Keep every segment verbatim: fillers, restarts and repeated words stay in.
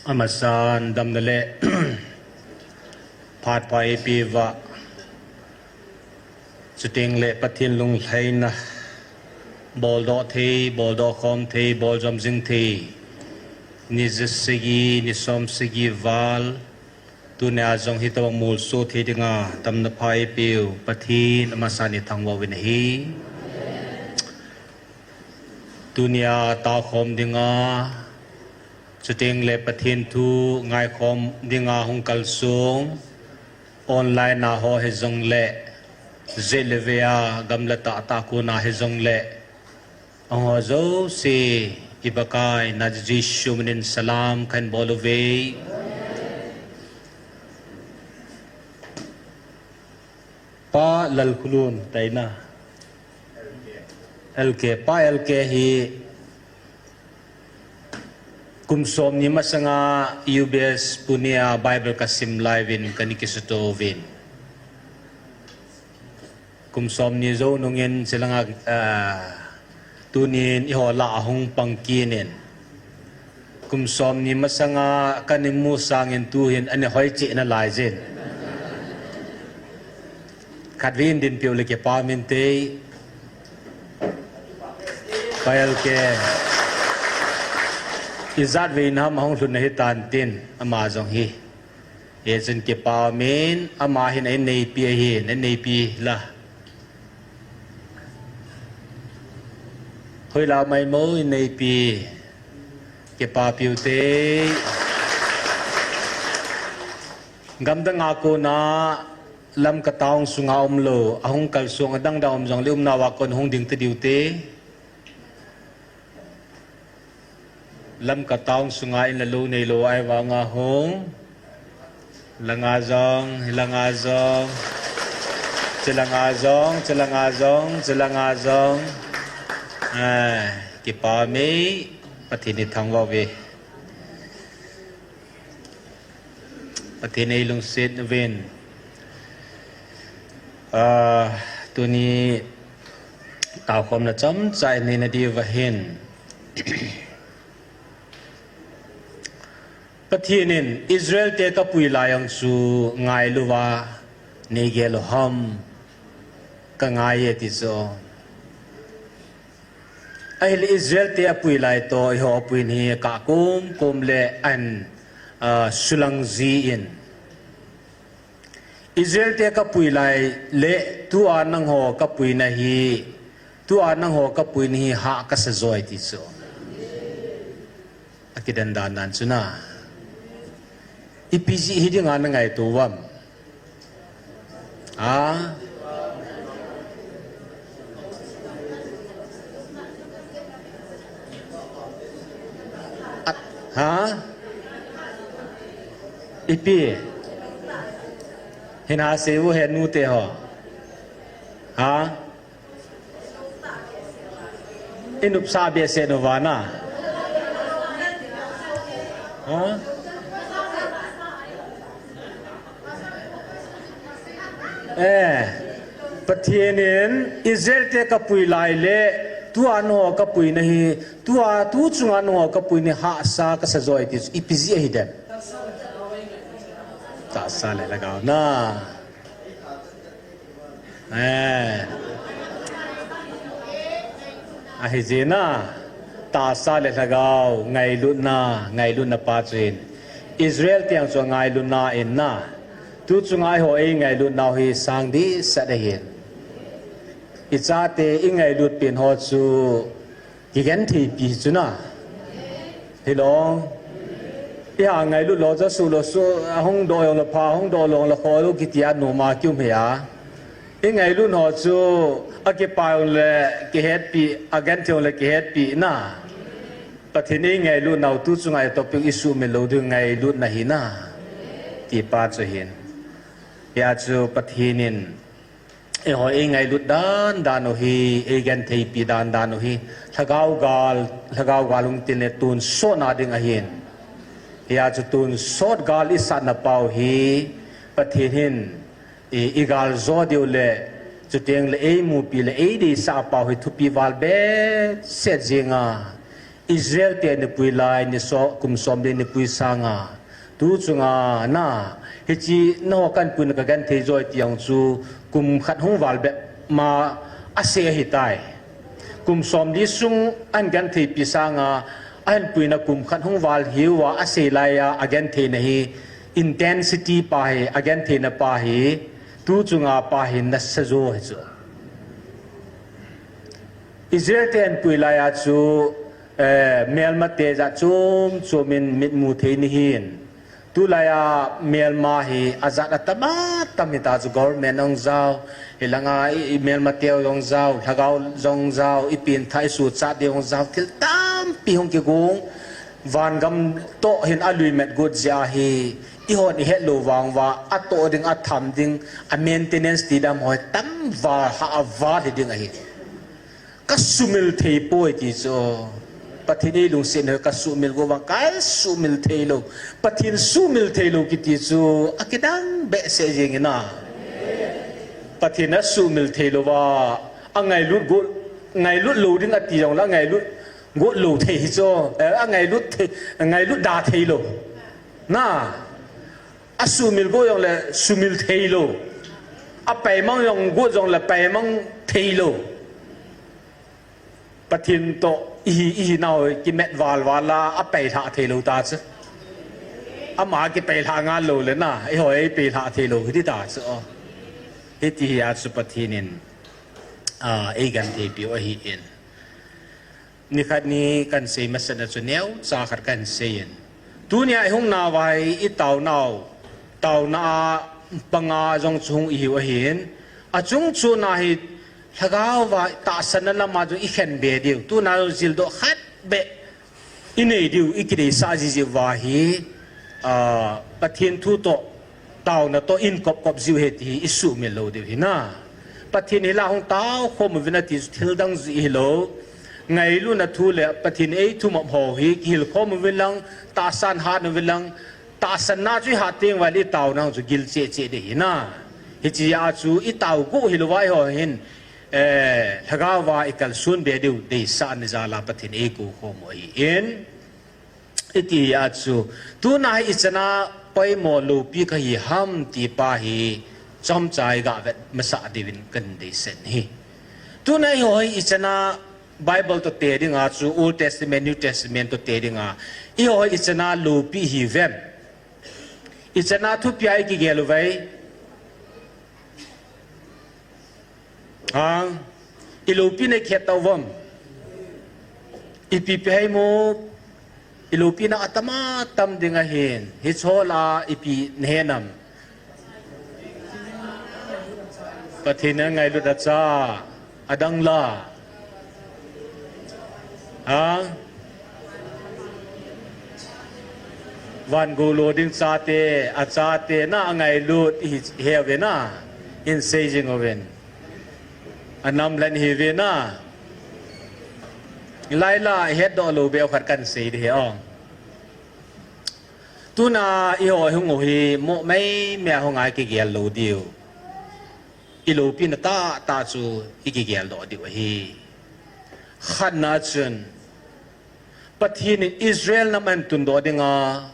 Amasan damna le phat pha eipeuva, chuteng le Pathen lunglhaina, boldoh thei, boldoh khom thei, boljom jing thei, ni ja sagi, ni som sagi val, tunia jong hitobang molso thei dinga damna pha eipeu Pathen amasan ithangvah uvin ahi. Tunia taokhom dinga, chuteng le Pathen thu ngaikhom dinga hung kalsong, online a ho hijongle, jet le vei a gam le tah tah a kona hijongle, ahung ho jouse, i Pakai na Jesu minin salam kahin bol uve. Pa Lalkhulun, taina. L K, Pa L K hi kum somni masanga U B S Pune a Bible kasim lai uvin kana kisuto uvin. Kum somni jou nungin chulanga, ah, tunin eiho lah a hung pang kit in. Kum somni masanga kana mu sangin tuhin ana hoi cheh nalai jin. Khatvei in dinpiu le kipa umin te. Pa L K. Ijat vei in ham ahung lhun ahitan tin ama jong hi. Hijeh chun kipa umin, ama hin einneipi ahin, einneipi la. Hoilai maimai einneipi. Kipapiu te. Gamdang a kona Lamka town sunga umlou, ahung kalsong adang dang um jongle umnauva kon hung ding tadiu te. Lamka town sunga in le lou neilou ahivanga hung. Langa jong, hilanga jong. Chulanga jong, chulanga jong, chulanga jong. Ai, kipa ume, Pathen ithangvah uve. Pathen eilungset uvin. Ah, tuni taokhomna chomcha inei nadiuva hin. Pathen in Israel te kapui lai jong chu ngailuva neigel u ham, kangai e ti chu. Ahile Israel te apui lai toh eiho apui hi kah komkom le an, ah, sulang jin. Israel te kapui lai le tua nangho kapuina hi, tua nangho kapuina hi hah kasa joi ti chu. Akidan dan dan chu na. Ipi jeh hi dinga nangaito uvam. Ha? At, ha? Ipi? Hina seiu he nute ho. Ha? Inupsa behseh uva na. Ha? Eh, Pathen in Israel te kapui lai le, tua nangho kapuina hi, tua tu chunga nangho kapuina hi hahsa kasa joi ti chu ipi jeh ahi dem. Tahsa le lhagao na. Eh. Ahi jeh na, tahsa le lhagao, ngailutna, ngailutna pa chu hin. Israel te jong chu ngailutna in na. Tu chunga eiho eingailutnau hi sang dehset ahin. Ichate ingailutpen ho chu kigentheipi chu na. Hilou. Iha ngailut lou, ja su lou su, ahung doh jongle pha, ahung doh lou jongle kho lou kiti a nom a kium hih a. Ingailut ho chu akipa jongle kihetpi, agenthei jongle kihetpi na. Pathen in ingailutnau tu chunga itoh peh isuhmil lou ding ngailutna hi na. Ti pa chu hin. Hia chu Pathen in Eiho eingailut dan dan u hi, eigentheipi dan dan u hi, lhagao gal, lhagao gal hung tin le tonsot na ding ahin. Hia chu tonsot gal isatna pau hi, Pathen hin, i, igal jo diu le, chuteng le eimupi le eideisah pau hi thupi val behseh jing a. Israel te nipui lai, ni so, kum som le nipui sanga. Tu chunga na, hichi na ho kan pui na ka genthei joi ti jong chu kum khat hung val bep ma a sei ahi tai. Kum som li sung an genthei pi sanga, an pui na kum khat hung val hiu a a sei lai a, a genthei na hi intensity pa hi, a genthei na pa hi, tu chunga pa hi na sa jo hi chu. Israel te an pui lai a chu, eh, melma te ja chum chum in mit mu thei ni hin. Tu lai a melma hi a jat a tam a tam hi ta chu government ong jao, hi langa i, i melma te ong jao, lhagao jong jao, i pin thai su cha de ong jao, thil tampi hong ki gung, van gam to hin a lui met gut ja hi, i hon i het lo vang va, a to ding a tham ding, a maintenance ti dam hoi tam va, ha a va hi ding ahi. Ka sumil thei poi ti chu. Pathen ei lungset na ka sumil go vang ka sumil thei lo. Pathen sumil thei lo kiti chu a kidang behseh jeng ina. Pathen a sumil thei lo va a ngailut go, ngailut lo ding a ti jong la ngailut go lo thei hi chu. Eh, a ngailut thei, ngailut da thei lo. Na. A sumil go jong le sumil thei lo. A paimang jong go jong le paimang thei lo. Pathen to ihi, ihi nau ki met val val la a pai lha thei lo ta chu. Ama ki pai lha ngal lo le na, i hoi pai lha thei lo hi ta chu. Hiti hi a chu Pathen in, a, ei genthei piu ahi in. Ni khat ni kan sei masat na chu neo cha khat kan sei in. Tunia i hung na vai i tau nau, tau na a panga jong chu hung i hiu ahin. A chung chu na hi lhagao va tahsan na lama chu i khen be diu. Tuna jong jil do khat be i nei diu, i kidei sa ji ji va hi, a, Pathen thu to, tauna to in kop kop jiu he ti hi i sumil lo diu hi na. Pathen hi la hung tau khom uvin a ti thil dang ji hi lo. Ngailu na thu le Pathen ei thu map ho hi kihil khom uvin lang, tahsan hat uvin lang, tahsan na chu hat teng vai le tauna chu gil che che de hi na. Hichi a chu i tau go hi lo vai ho hin, eh, lhagao va i kal sun be diu dei sa ni ja la Pathen ei ko khom u hi in. Iti a chu, tuna hi i chana poimo lopi ka hi ham ti pa hi chomcha i ga vet masa diuvin kan dei sen hi. Tuna i hoi i chana Bible to te ding a chu Old Testament, New Testament to te ding a. I hoi i chana lopi hi vem. I chana thupia i kigel u vai. Ang, i lopi nei khet tau vom. I pipi hai mu, i lopi na atama tam ding ahin. Hi chola i pi nehenam. Pathen a ngailut a cha, adang la. Ha? Van go lo ding chate, a chate na a ngailut hi, hi ve na. In sei jing uvin. A nam len hi ve na. Laila het do lo be khat kan sei di he ong. Tuna i ho hung u hi mo mai me hung ai kigel lo diu. I lopi na ta ta chu i kigel do diu ahi. Khat na chun Pathen in Israel nam an tun do ding a,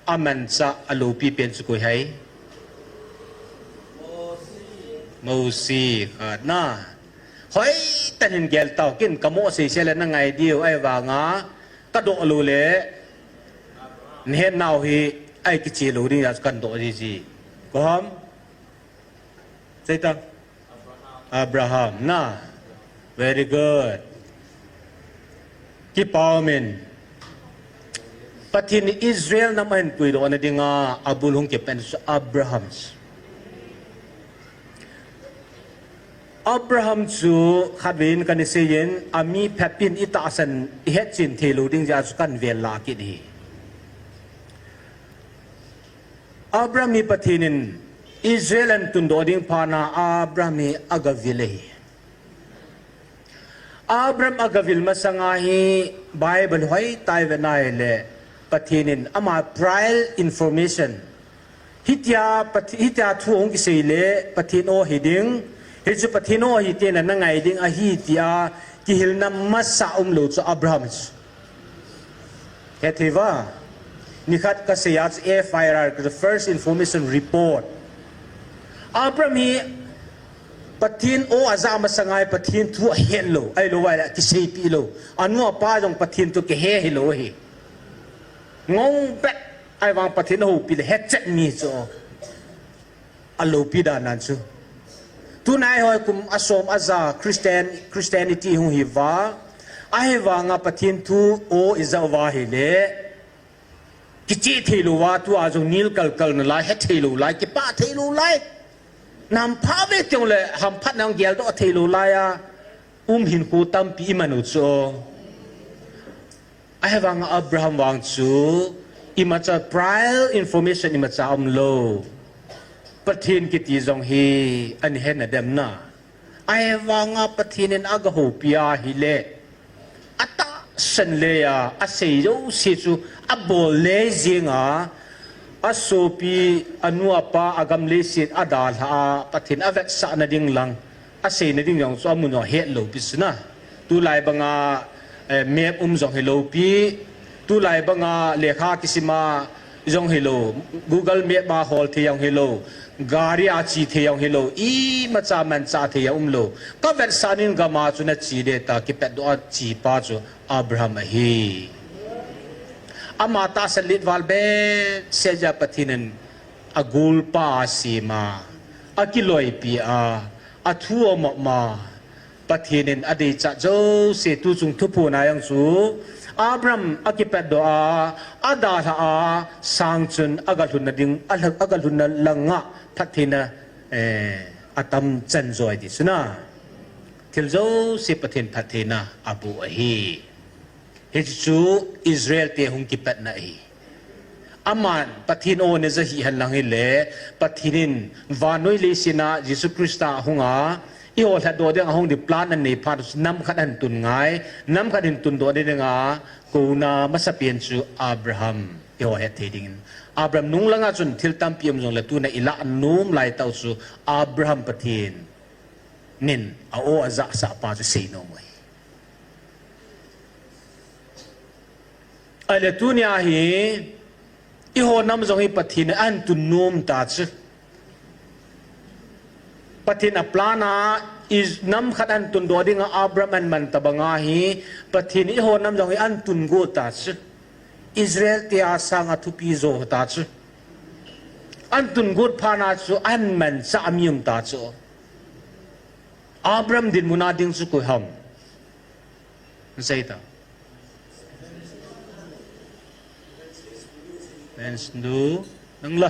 a mancha a lopi pen chu koi hai. Mosi khat na. Hoi tan hin gel tau kin ka mo sei se le na ngai diu ai vanga ka do lo le. Nhen nau hi ai kichi lo ding ya kan do ji ji. Ko ham. Seita. Abraham na. Very good. Kipau min. Pathen in Israel nam ahin puidoh na dinga abul hung kipen chu Abraham. Abraham chu khatvei in kan i seiyin, a mi phabep in i tahsan i hetchen thei lo ding jeh a chu kan vel lah kit hi. Abraham hi Pathen in Israel ahin tundoh ding phat na Abraham hi agavil ahi. Abraham agavil masanga hi Bible hoitah i vet na hile Pathen in ama prior information hitia Pat-, hitia thu hung kisei le Pathen o hi ding, hichu Pathen o hi tena na ngai ding ahi tia kihilna masa umlou chu Abraham chu. Hethei va. Nikhat kasei a chu F I R, the first information report. Abraham hi Pathen o aja masang a hi Pathen thu ahet lou, ahilou vai le kiseipi lou. Anu apa jong Pathen thu kihe hilou ahi. Ngong bet, ahivang Pathen ahoupi le hetchet mi chu. Aloupi dan nan chu. Tunai hoi kum asom aja Christian, Christianity hung hi va. Ahivanga Pathen thu o ija uva hile. Kichih thei lou va, tua jong nil kalkal nalai, hethei lou lai, kipah thei lou lai. Nam pha ve teng le, hamphat nang geldoh thei lou lai a. Um hinkho tampi iman u chu. Ahivanga Abraham vang chu, imacha prior information imacha umlou. Pathen kiti jong hi, ana hena dem na. Ahivanga Pathen in agahoupi ahile. Atahsan le a, asei jouse chu, abol le jing a, asopi, anu apa, agam leiset, adalha a, Pathen avetsahna ding lang. Aseina ding jong chu amun jong hetlou pi sina. Tulai banga, eh, map um jong hilou pi. Tulai banga lekha kisima jong hilou. Google Map ma hol thei jong hilou. Gari a che thei jong hilou. Imacha mancha thei jong umlou. Kavetsahna in gam a chu nache ding ta kipatdoh a chepa chu Abraham ahi. Ama tahsan letval behseh jeh a Pathen in agolpa asem a. Akiloipi a. Athu aum ma. Pathen in adeichat jouse tuchung thuphon a jong chu Abraham akipatdoh a, adalha a, sang chun agalhunna ding, agalhunna langa phattheina, eh, atam chan joi ti sina. Thil jouse Pathen phattheina aboh ahi. Hichu Israel te hung kipatna ahi. Aman Pathen o neija hihen lang hile, Pathen in vannoi leiset a Jesu Christa ahung a, eiho lhatdoh ding ahung ding plan anei phat, nam khat ahin tun ngai, nam khat ahin tundoh ding a, kouna masapen chu Abraham, eiho hetthei dingin. Abraham nung langa chun thil tampi um jongle tuna ilah nom lai tau chu Abraham Pathen in a-o ajahsah pa chu seinom u ahi. Ahile tunia hi, eiho nam jong hi Pathen in ahin tun nom ta chu. Pathen a plan a, i nam khat ahin tundoh dinga Abraham ahin man tabanga hi, Pathen in eiho nam jong hi ahin tun got ta chu. Israel te a sanga thupi jo ta chu. Ahin tun got phat na chu, ahin manchah mi um ta chu. Abraham dinmun a ding chu koi ham. Nasei ta. Mens du, nang la.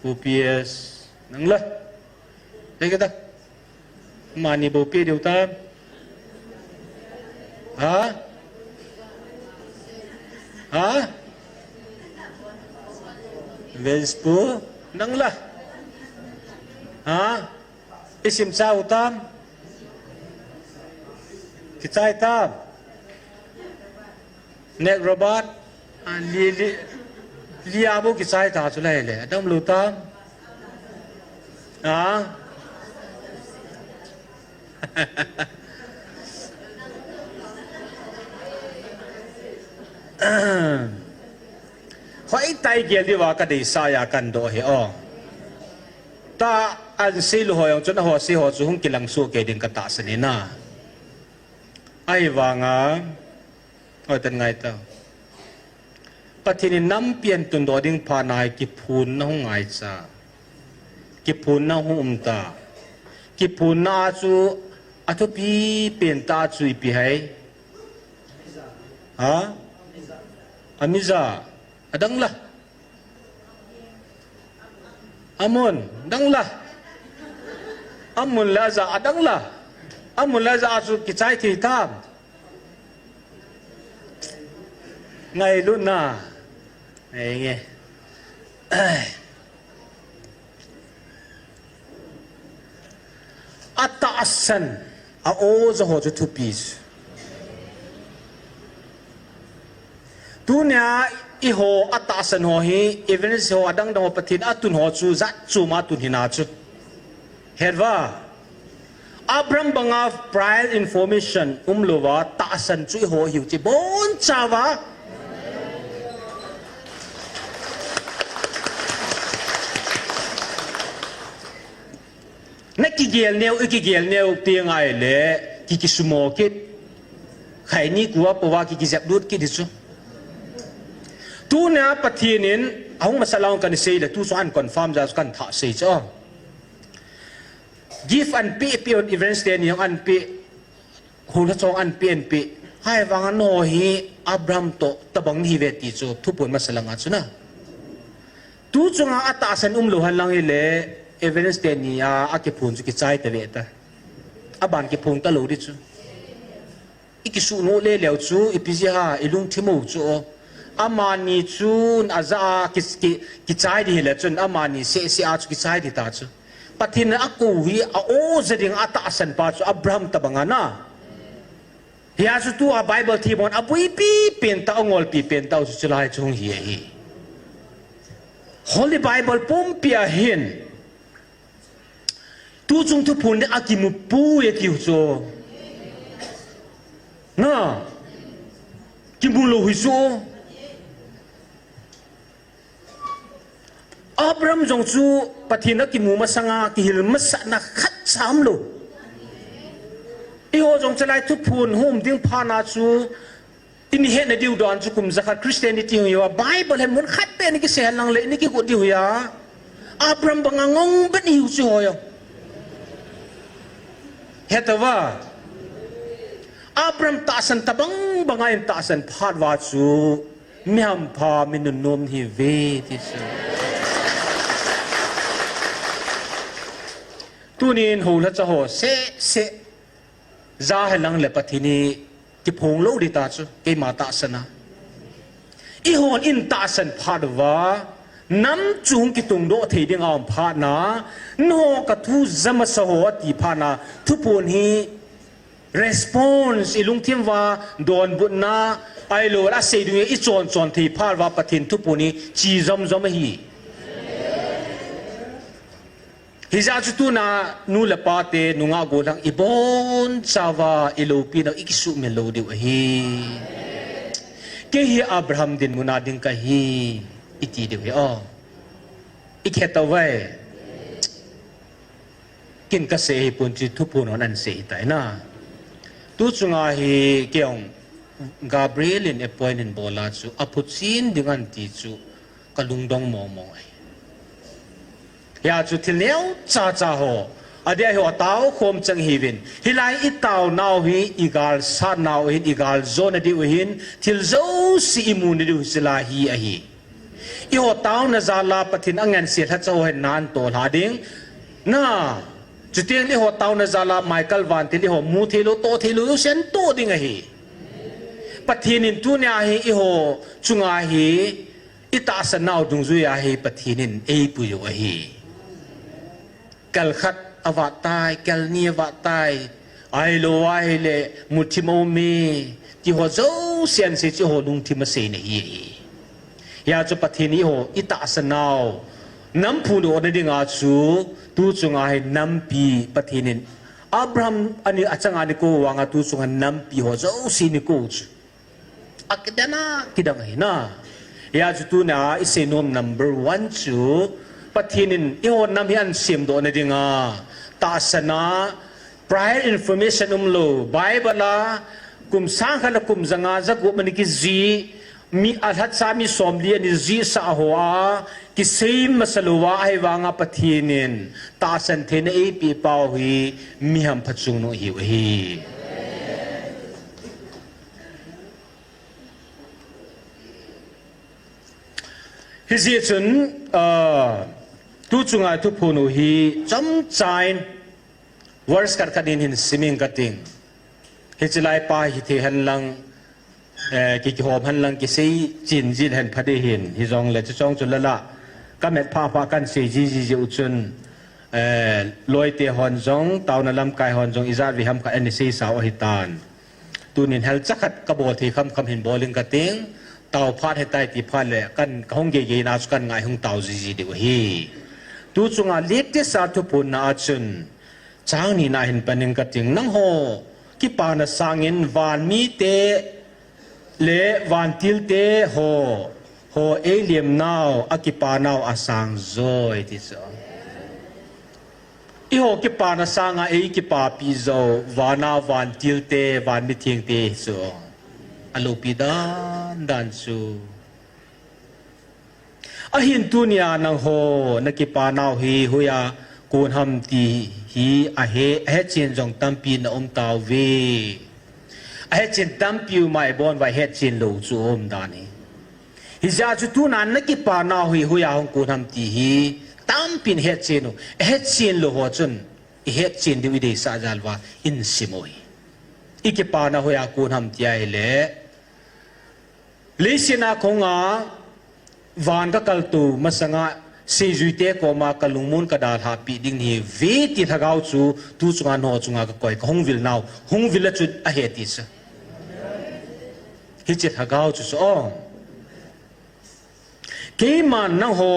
U P S, nang la. Sei kit ta. Mani bou pe diu ta. Ha? Ha? Venspu, nang la. Ha? Isim chau tam. Kichai tam. Nek Robert. Ah, li, li, li abu kichai ta chu lai le. Adam lu tam. Ah. Hoi tai gel diu va ka deisah a kan doh hi o. Ta an sei lou ho jong chun a ho sei ho chu hung kilang soh kei ding ka tahsan in a. Ahivanga, hoi tan ngai ta. Pathen in nampi ahin tundoh ding phat na hi kiphunna hung ngaicha. Kiphunna hung um ta. Kiphunna a chu athupi pen tah chu ipi ham. Ha? Amija. Adang la. Amun, dang la. Amun la ja, adang la. Amun la ja a chu kichai thei tam. Ngailutna. Ngai nge. Atahsan, a-o ja ho chu thupi chu. Tunia eiho atahsan ho hi, evangelist ho adang dang ho Pathen atun ho chu, jat chom a tun hina chu. Het va. Abraham banga prior information umlouva tahsan chu iho hiu chu ibonchauva. Na kigel neo, i kigel neo ti ngai le, ki kisumo kit. Khaini kua pouva ki kijep lut kit di chu. Tuna Pathen in, ahung masa lang kan sei le, tu chu an confirm ja chu kan thah sei chu. Gift an pe, pe, events te ni an pe. Hula chong an pe, an pe. Hai vang ano hi Abraham to tabang ni ve ti chu, thuphon masa langa chu na. Tu chunga atahsan umlou hen lang hile, evidence te ni a, akiphon chu kichai ta ve ta. Aban kiphon talou di chu. I kisuh nu le leu chu, ipi ji ha, i lungthim u chu o. Amani chun aja a ki, ki, kichai di hile chun, amani seh seh a chu kichai di ta chu. Pathen in akou hi a o ja ding atahsan pa chu Abraham tabang ana. Hia chu tua Bible themhon abuipi pen ta, angolpi pen ta, chu chulai chu hung hi ahi. Holy Bible pumpi a hin. Tu chung thuphon ni akimu poi ati u chu. Na. Kimu lou hi chu. Abraham jong chu Pathen akimu masanga kihil masatna khat cha umlou. Eiho jong chulai thuphon hung um ding phat na chu, i hetna diu dan chu kum jakhat Christianity hung hiuva, Bible hin mun khat beh ni kisei hen lang le, ni kigot diu hiuva. Abraham banga ngong beh ni hiu chu ho jong. Hetauva. Abraham tahsan tabang banga in tahsan phat uva chu. Mi hampha, mi nunnom hi ve ti chu. Tunin houla cha ho seh seh. Ja hen lang le Pathen hi kiphong lou di ta chu, keima tahsan a. Eihon itahsan phat uva, nam chung kitung doh thei ding a um phat na, nangho ka thu ja masa ho ati phat na, thuphon hi Response, i lungthim uva donbutna, ahilou le asei ding i chon chon thei phat uva Pathen thuphon hi chi jom jom ahi. Hijeh chun tuna nu le pa te nungah gollhang i bonchauva i loupina i kisuhmil lou diu ahi. Kei hi Abraham dinmun a ding kahi i ti diu ahi o. I khe tauve. Ken kasei hipon chu thuphon hon asei hitai na. Tu chunga hi kei jong Gabriel in appointment bol a chu aphuchen ding ahi ti chu kalungdong mong mong ahi. Hia chu thil neocha cha ho. Adeh a hi ho tao khom chang hiuvin. Hilai i tao nau hi i gal sat nau hin i gal jona diu hin thil jouse i mu na diu hi chulai hi ahi. Eiho taona jal a Pathen angansei lhacha ho hin natoh lha ding. Na, chuteng le eiho taona jal a Michael vantil eiho mu thei lou, toh thei lou, jouse atoh ding ahi. Pathen in tunia hi eiho chunga hi i tahsan nau dungjuia hi Pathen in eipui u ahi. Kal khat avat tai, kal ni avat tai, ahilou ahile muthim aume, ti ho jouse asei chu eiho lungthim aseina ahi. Hia chu Pathen in eiho i tahsan nau, nam phundohna dinga chu, tu chunga hi nampi Pathen in Abraham ani achanga ana kou vanga tu chunga nampi ho jouse ana kou chu. Akidang a, kidang ahi na. Hia chu tuna i seinom number one chu, Pathen in eiho nam hi ahin semdohna dinga tahsan a, prior information umlou, Bible a kum sang khat le kum janga, jagup ana kijih, mi alhacha mi somli ana jihsah ho a kisei masa louva ahivanga Pathen in tahsan theina eipeh pau hi mi hampha chungnung ihiu ahi. Hijeh chun, ah, tu chunga thuphon u hi chomcha in verse khat khat in hin siming kating. Hiche lai pa hithei hen lang, eh, ki, kihom hen lang kisei chin jin hen pha ding ahin. Hijongle chuchong chu lala. Kamet phapha kahin sei jiji jeh u chun, eh, loite hon jong, taona lamkai hon jong, ijat vei ham khat ana seisa u ahitan. Tunin helcha khat kabol thei khamkham hin bol inge kating, tao phat hetai ti phat le, kan kahung geigei na chu kan ngai hung tao jiji diu ahi. Tu chunga latest a thuphon na a chun, Chang nina hin panin kating, nangho kipana sangin vanmite le vantilte ho, ho eilim nau, akipa nau asang joi ti chu. Eiho kipana sanga eikipapi jou vana vantilte, vanmithengte chu. Aloupi dan dan chu. Ahin tunia nangho nakipa nau hi hoiya kon ham ti hi ahe, ahetchen jong tampi na um tauve. Ahetchen tampi umai bon vai hetchen lou chu um dan hi. Hijeh chu tuna nakipa nau hi hoiya hung kon ham ti hi tampin hetchen u. Ahetchen lou ho chun ihetchen diu ideisah jal uva insim u hi. Ikipana hoiya kon ham ti ahile, leiset a kahunga van kakaltou masanga seijuite koma kalungmon kadalhahpi ding nahiuve ti lhagao chu tu chunga nangho chunga kakoi, kahung vil nau, hung vil a chu ahe ti chu. Hiche lhagao chu chu o. Keiman nangho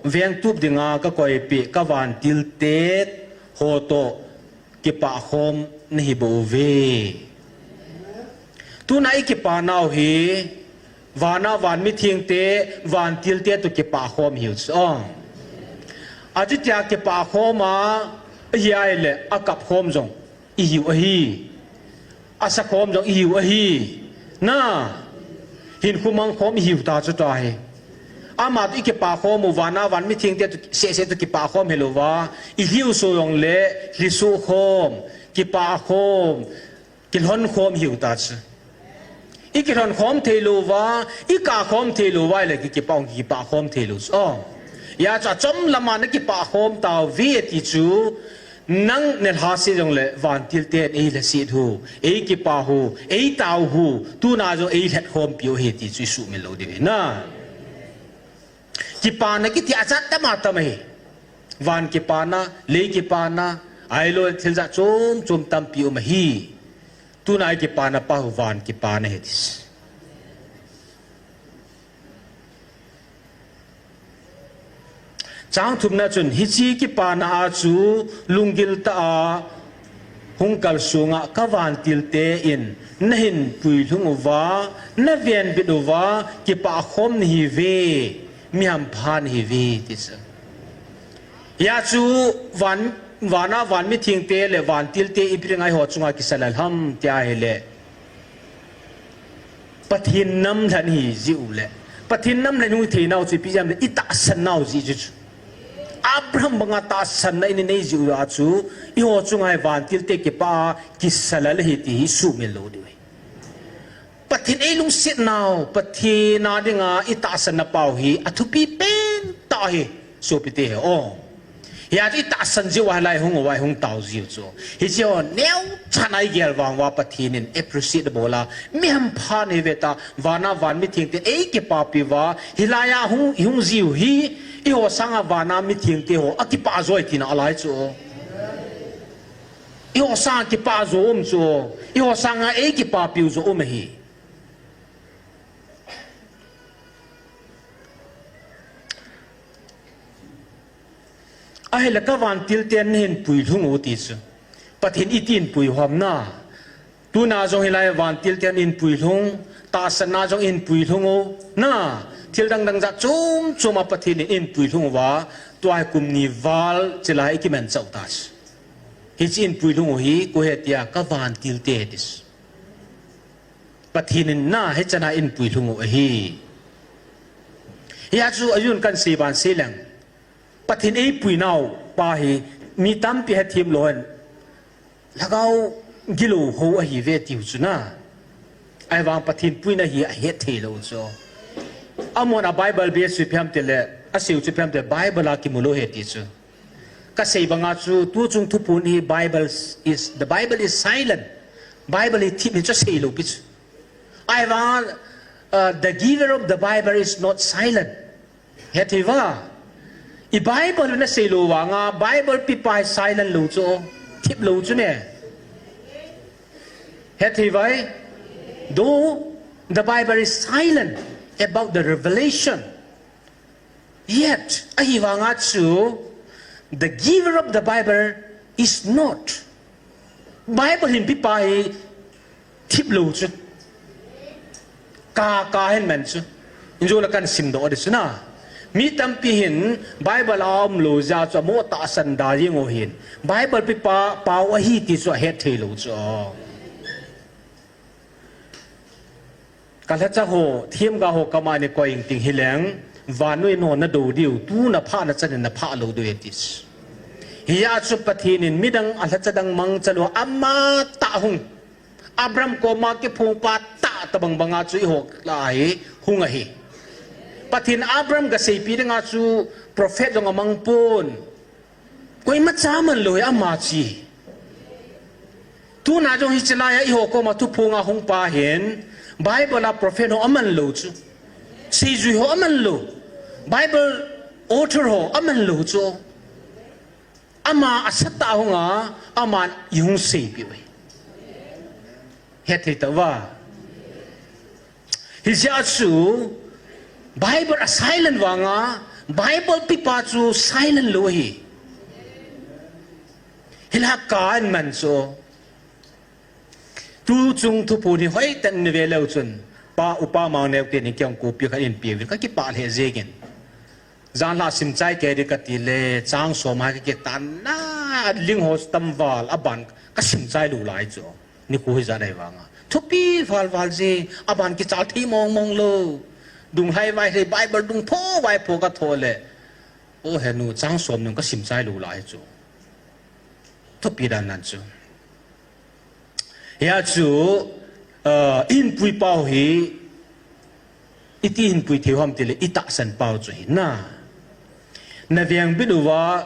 vengtup dinga kakoipeh kavantilte ho toh kipah khom nahi bouve. Tuna ikipa nau hi vana vanmithengte, vantilte toh kipah khom hiu chu o. Achutia kipah khom a, ahi ahile akap khom jong ihiu ahi. Asa khom jong ihiu ahi. Na, hinkho mang khom ihiu ta chu tahi. Ama toh ikipa khom u vana vanmithengte toh sehseh toh kipah khom hilouva, ilhiu so jongle lhiso khom, kipah khom, kilhon khom ihiu ta chu. Ikilhon khom theilouva, ikap khom theilouva ahile kikipah, kipah khom theilou chu o. Hijeh chu achom lama nakipah khom tauve ti chu, nang nalhase jongle vantilten eilhaset u, eikipa u, eitao u, tuna jong eilhet khompiu ahi ti chu isuhmil lou diu ahi na. Kipana kiti ajat tam atam ahi. Van kipana, lei kipana, ahilou thil jat chom chom tampi um ahi. Tuna ikipana pa u van kipana ahi ti. Chang thumna chun, hiche kipana a chu lunggil tah a hung kalsonga kavantilte in nahin puilhung uva, navenbit uva, kipah khom nahiuve, mi hampha nahiuve ti chu. Hijeh chu van, vana vanmithengte le vantilte ipi dinga eiho chunga kisa lel ham ti ahile, Pathen namlhen ihi jeh u le, Pathen namlhen hung theinau chu ipi jeh ham le, itahsan nau jeh chu chu. Abraham banga tahsanna inei jeh u a chu, eiho chunga hi vantilte kipah a kisa lel ahi ti hi isuhmil lou diu ahi. Pathen eilungset nau, Pathen a dinga itahsanna pau hi athupi pen tah ahi, sopite ho. Hijeh chu itahsan jeh uva hilai hung uva ihung tao jiu chu. Hiche ho neocha a igel vang uva Pathen in appreciate abol a, mi hampha nahiuve tia, vana vanmithengten eikipapi uva, hilai a hung, ihung jiu hi, eiho sanga vana mithengte ho akipah joi tina alai chu. Eiho sanga kipah jo um chu, eiho sanga eikipapiu jo um ahi. Ahile kavantilten nahin puilhung u ti chu. Pathen itin pui u ham na. Tuna jong hilai vantilten nahin puilhung, tahsanna jong nahin puilhung u na. Thil dang dang jat chom chom a Pathen in nahin puilhung uva, tua hi kum ni val chilai ikimanchah u ta chu. Hiche nahin puilhung u hi koi ahi tia, kavantilte ti chu. Pathen in na hichan a nahin puilhung u ahi. Hijeh chu ajeh in kahin sei ban sei leng, Pathen eipui nau pa hi mi tampi hethem lou hen, lhagao gilou ho ahiuve tiu chu na. Ahivang Pathen puina hi ahet thei lou chu. Amahon a Bible bia chu ipi ham itile, asei u chu ipi ham itile, Bible a kimu lou ahi ti chu. Kasei banga chu, tuchung thuphon hi Bible is, the Bible is silent. Bible hi thip ahi chu asei lou pi chu. Ahivang, uh, the giver of the Bible is not silent. Hethei uva. I Bible nasei lou vanga, Bible pepa hi silent lou chu, thip lou chu me. Hethei uva. Though the Bible is silent about the revelation, yet, ahivanga chu, the giver of the Bible It's not. Bible hin pipa hi thip lou chu. Ka, ka hin man chu. Injo la kan sim doh di chu na. Mi tampi hin Bible a um lou jeh chu amo tahsan da jing u hin. Bible pipa pao ahi ti chu ahet thei lou chu. Ka lhacha ho, themgao ho kama ni koi ing ting hileng, vannoi in ho na do diu, tu na phah na chan in na phah lou diu e ti chu. Hia chu Pathen in midang a lhacha dang mangcha lou, ama tah hung. Abraham koma kiphong pa tah tabang banga chu eiho lah a hi hung ahi. Pathen Abraham gaseipi dinga chu prophet jong amang pon. Koima cha aman lou hi ama chi. Tuna jong hiche lai a eiho koma thuphonga hung pa hin, Bible a prophet ho aman lou chu. Seijui ho aman lou. Bible author ho aman lou chu. Ama asatah a hunga, aman eihung seipi uve. Hethei tauva. Hijeh a chu Bible a silent vanga, Bible pipa chu silent lou ahi. Hilai a ka in man chu. Tu chung thuphon hi hoitah in ve leu chun. Pa Upa Mangneo teni kei jong copy khat in peuvin, kakipah lheh jengin. Janhi a simchai kei ding kati le, chang som a hi kakitah na, ling ho tamval, aban kasimchai lou lai chu. Nikho hijat ahi vanga. Thupi val val jeng, aban kichal thei mong mong lou. Dunglhai vailhai Bible dung pho vai pho katho le. O henu, chang som nung kasimchai lou lai chu. Thupi dan nan chu. Hia chu, ah, ihinpui pau hi, iti hinpui thei u ham tile, itahsan pau chu hi na. Na vengbit uva,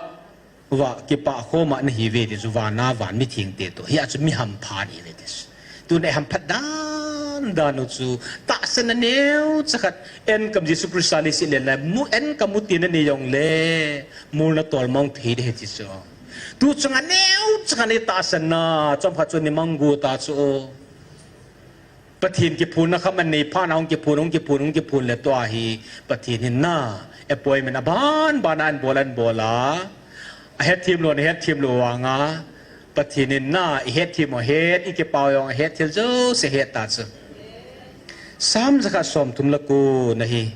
uva kipah khoma nahi uve ti chu vana van mithengte toh. Hia chu mi hampha nahi uve ti chu. Tuna ihamphat dan dan u chu, tahsan na neocha khat, enkam Jesu Christa leiset len lai, mu enkam mu tina nei jongle, mol na tolmang thei ding ahi ti chu. Tu chunga neocha khat itahsan na, chomkhat chu nei mang got a chu. Pathen kiphonna kham anei phat na hung kiphon, hung kiphon, hung kiphon le tua hi Pathen hin na appointment aban ban a anbol, anbol a. Ahetthem lou, ahetthem lou vanga. Pathen in na ihetthem u ahet, ikipah u jong ahet, thil jouse ahet ta chu. Sam jakhat somthum le ko na hi.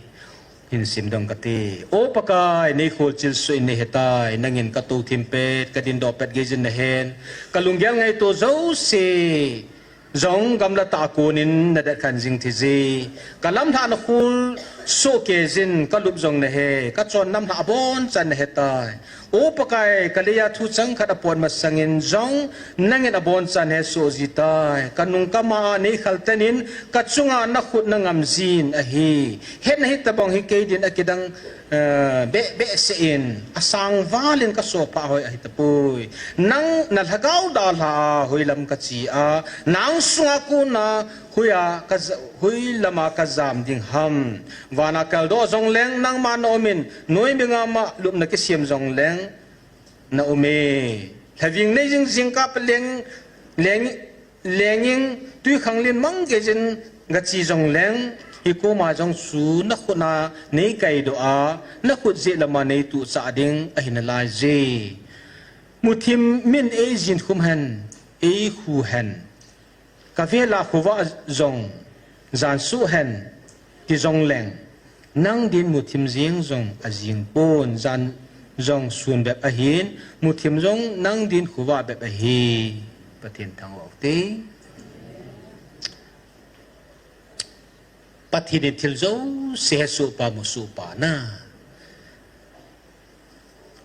Hin sim dong kate. O Pakai, nei kholchil soh in nei hetai, nangin katou thim pet, kadindoh pet geijin nahen. Kalunggel ngaito jouse jong gamla tah a konin nadetkhen jing thei je. Kalamlhah nakhol soh keijin kalup jong nahe, kachonna lamlhah abonchan nahetai. O Pakai, kalei a thu changkhat apot masangin jong nangin abonchan hesoh jitai. Kanung kama a nei khaltenin kachunga nakhut nangam jin ahi. Hetna hitobang hi kei din akidang, eh, beh behseh in, asangvalin kasophah hoi ahitapoi. Nang nalhagao dalha a hoilam kache a, nang sunga kona hoiya kaja-, hoilama kajam ding ham. Vana kaldoh jongleng nangma naumin, noimi ngama lupna kisem jongleng naume. Lhaving nei jing jingkah peleng, leng, lengin twikhanglen mang geijin gache jongleng, hikoma jong chu nakhut a nei kaidoh a, nakhut jeh lama nei tuhchah ding ahi nalai je. Muthim min eijin khum hen, eikhu hen. Kavela khovah jong jansuh hen, ti jongleng, nang din muthim jeng jong ajing pon, jan jong sun bep ahin, muthim jong nang din khovah bep ahi. Pathen thangvah ute. Pathen in thil jouse hesoh pa, musoh pa na.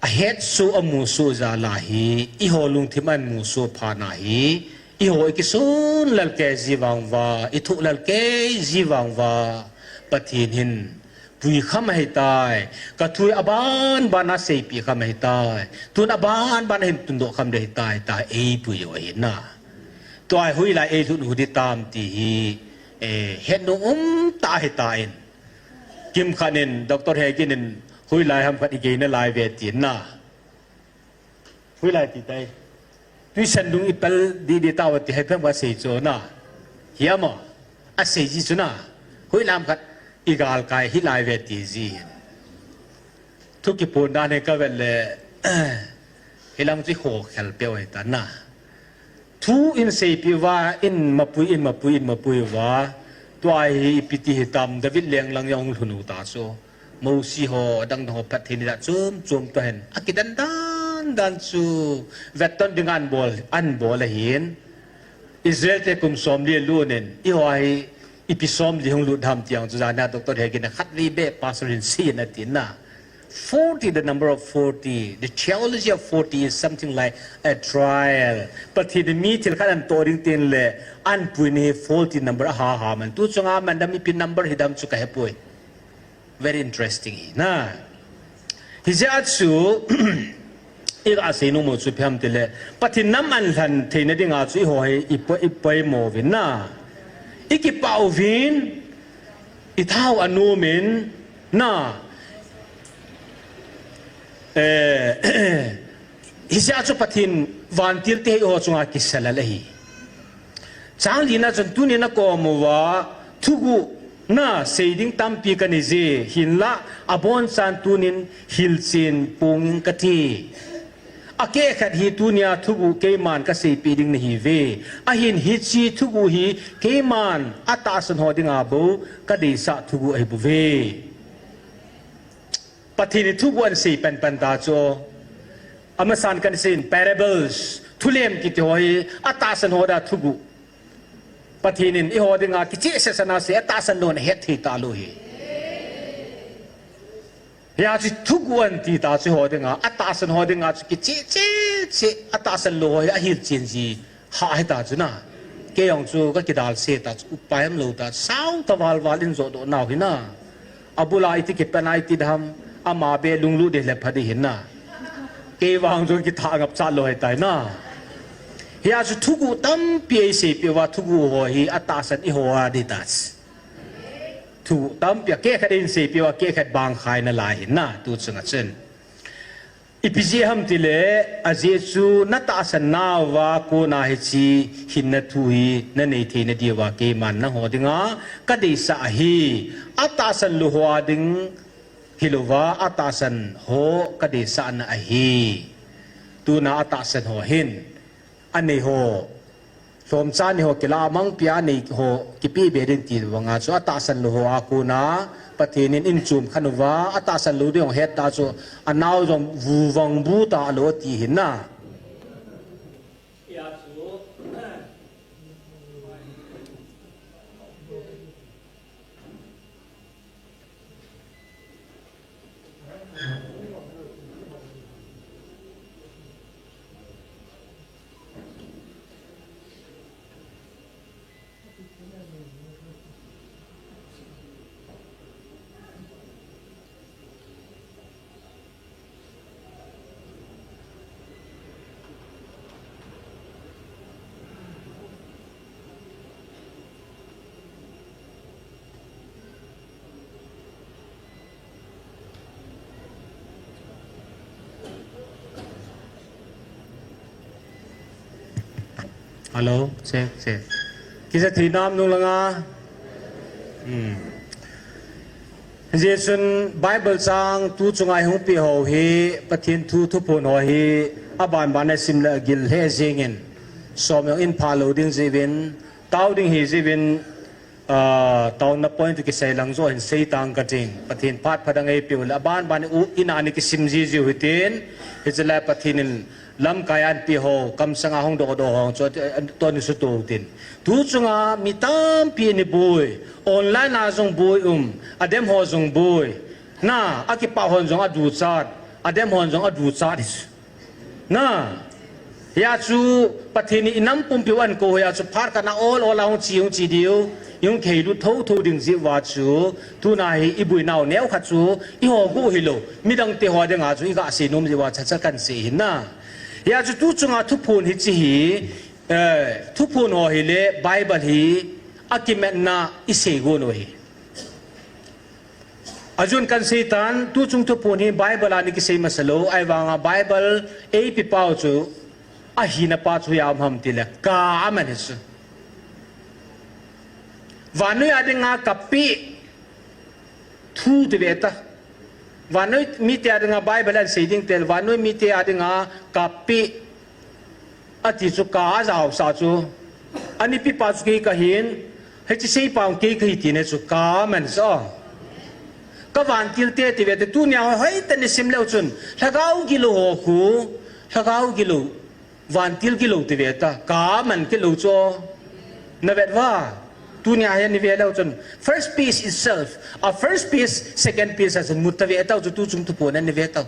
Ahetsoh amusoh jal a hi, eiho lungthim a amusoh phat na hi, eiho ikison lal kei ji vang uva, ithoh lal kei ji vang uva, Pathen hin pui kham ahitai, kathu hi aban ban a seipeh kham ahitai, tun aban ban a hin tundoh kham ding ahitai, tia eipui u ahi na. Tua hi hoilai eilhut u ding tam ti hi, eh, hetnom umtah ahitan. Kimkhat in, Doctor Hegin in, hoilai ham khat igei nalai uve tin na. Hoilai ti tai. Tuisan dung ipel didi tauve ti hi phem kasei chu na. Hi ama. Asei ji chu na. Hoilai ham khat igalkai hilai uve ti ji. Thu kiphon dan hi kavet le, Hilang chu ho khel peu hita na. Thu in seipeh uva, in mapui, in mapui, in mapui uva. Tua hi ipi ti hitam, David leng lang jong hung lhun u ta chu. Mosi ho, adang dang ho phat thei ni da chom chom tua hin. Akidan dan dan chu. Vetton ding an bol, an bol ahin. Israel te kum somli lut in, eiho hi ipi somli hung lut ham ti jong chu jana Doctor Hegin a khatvei beh pastor hin seiyin ati na. Forty, the number of forty, the theology of forty is something like a trial. Pathen in mi thil khat ahin toh ding tin le, ahin pui ni hi forty number aha ha man. Tu chunga man dam ipi number hidam chu kahepoi. Very interesting hi na. Hijeh a chu, iga sei nom u chu ipi ham tile, Pathen nam ahin lhen theina dinga chu eiho hi i poi, i poimo uvin na. I kipah uvin, i thao anom in na. Eh, hijeh a chu Pathen vantil te hi eiho chunga kisalal ahi. Chang lina chun tuni na kom uva, thuguh na sei ding tampi kanei je, hinlah abonchan tunin hilchen ponge kati. Akeh khat hi tunia thuguh keiman kaseipeh ding nahiuve. Ahin hiche thuguh hi keiman atahsan ho dinga bou kadeisah thuguh ahi bouve. Pathen in thuguh ahin sei panpan ta chu. Amasan kan sei in parables, thulem kiti ho hi, atahsan ho da thuguh. Pathen in eiho dinga kicheh seh sana sei, atahsan lou na het thei talou hi. Hia chu thuguh ahin ti ta chu eiho dinga, atahsan ho dinga chu kicheh cheh cheh, atahsan lou ho hi ahilchen ji. Ha hita chu na. Kei jong chu kakidal se ta chu upai umlou ta chu. Sao ta val val in joh doh nau hi na. Abul a iti kipan a iti dam. Ama beh lunglut ding le pha ding hi na. Kei vang chu kitha ngap chat lou hita na. Hia chu thuguh tampi eiseipeh uva thuguh ho hi atahsan eiho a ding ta chu. Thuguh tampi akeh khat in seipeh uva akeh khat bang khai nalai hi na. Tu chunga chun. Ipi jeh ham tile, ajeh chu natahsan nauva kona hiche hinna thu hi nanei theina diuva keiman nangho dinga kadeisah ahi. Atahsan lou ho a ding hilouva, atahsan ho kadeisahna ahi. Tuna atahsan ho hin, anei ho, lhomcha nei ho kilah a mangpia nei ho kipeh be ding ti banga chu atahsan lou ho a kona Pathen in eichom khen uva, atahsan lou ding jong het ta chu anao jong vuvang bu talou ati hi na. Hello, check, check. Kisa thei nam nung langa. Hmm. Jesun Bible chang tu chunga hung pe ho hi, Pathen thu thuphon ho hi, aban ban a sim le agil le jingin. Som jong in pha lou ding jiuvin, tao ding hi jiuvin, Ah, taona point kisei lang joh hin sei tang kating. Pathen phat pha dang eipeh u le, aban ban u in a ni kisim ji jiu hitin. Hiche lai Pathen in lamkai a ahin pe ho, kamsang a hung doh doh ho chu, eh, tuni sutou tin. Tu chunga mi tampi ni boi, online a jong boi um, adem ho jong boi. Na, akipah hon jong aduchat, adem hon jong aduchat. Na, hia chu Pathen in inam pumpi u ahin kou hia chu phat khat na ol ol a hung chi, hung chi diu, hung kheilut thotho ding jeh uva chu, tuna hi iboinau neo khat chu, eiho gu hilou, midang te ho dinga chu iga sei nom jeh uva chacha kan sei hin na. Hia chu tu chunga thuphon hiche hi, eh, thuphon ho hi le Bible hi akimatna isei gon u hi. Ajun kan sei tan, tu chung thuphon hi Bible a ni kisei masa lou, ahivanga Bible eipe pau chu, ahina pa chu hoiya um ham tile, ka aman hi chu. Vannoi a dinga kapeh thu ti ve ta. Vannoi mite a dinga Bible a asei ding tel, vannoi mite a dinga kapi ati chu ka ajaosah chu. Anipi pa chu kei kahin, hiche seipa kei kahi tina chu ka man sa. Ka vantil te ti ve te tunia hoi hoi tah in isim leu chun. Lhagao gilou ho khu, lhagao gilou. Vantil gilou ti ve ta, ka man kilou chu. Na vet uva, tunia hi ani ve leu chun. First piece itself, a first piece, second piece a chun mu ta ve tau chu tu chung thuphon ani ve tau.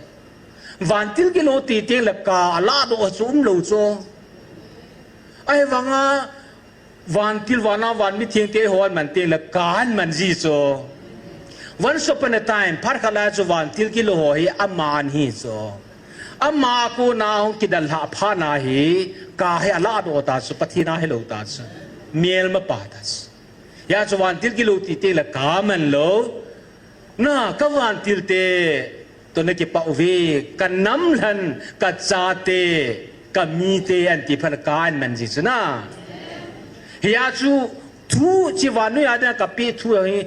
Vantil gilou ti teng le ka aladoh chu umlou chu. Ahivanga, vantil vana van mitheng te hon man teng le ka aman ji chu. Once upon a time, phat khat lai chu vantil gilou ho hi ama ahi chu. Ama kona hung kidalhah phat na hi, ka hi aladoh ta chu, Pathen a hilou ta chu. Melma pa ta chu. Hia chu vantil gilou ti teng le ka man lou. Na, ka vantil te, toh na kipah uve, ka nam lhan, ka chate, ka mite, anti phat ka aman ji chu na. Hia chu, thu chi vannoi a dinga kapi thu hi,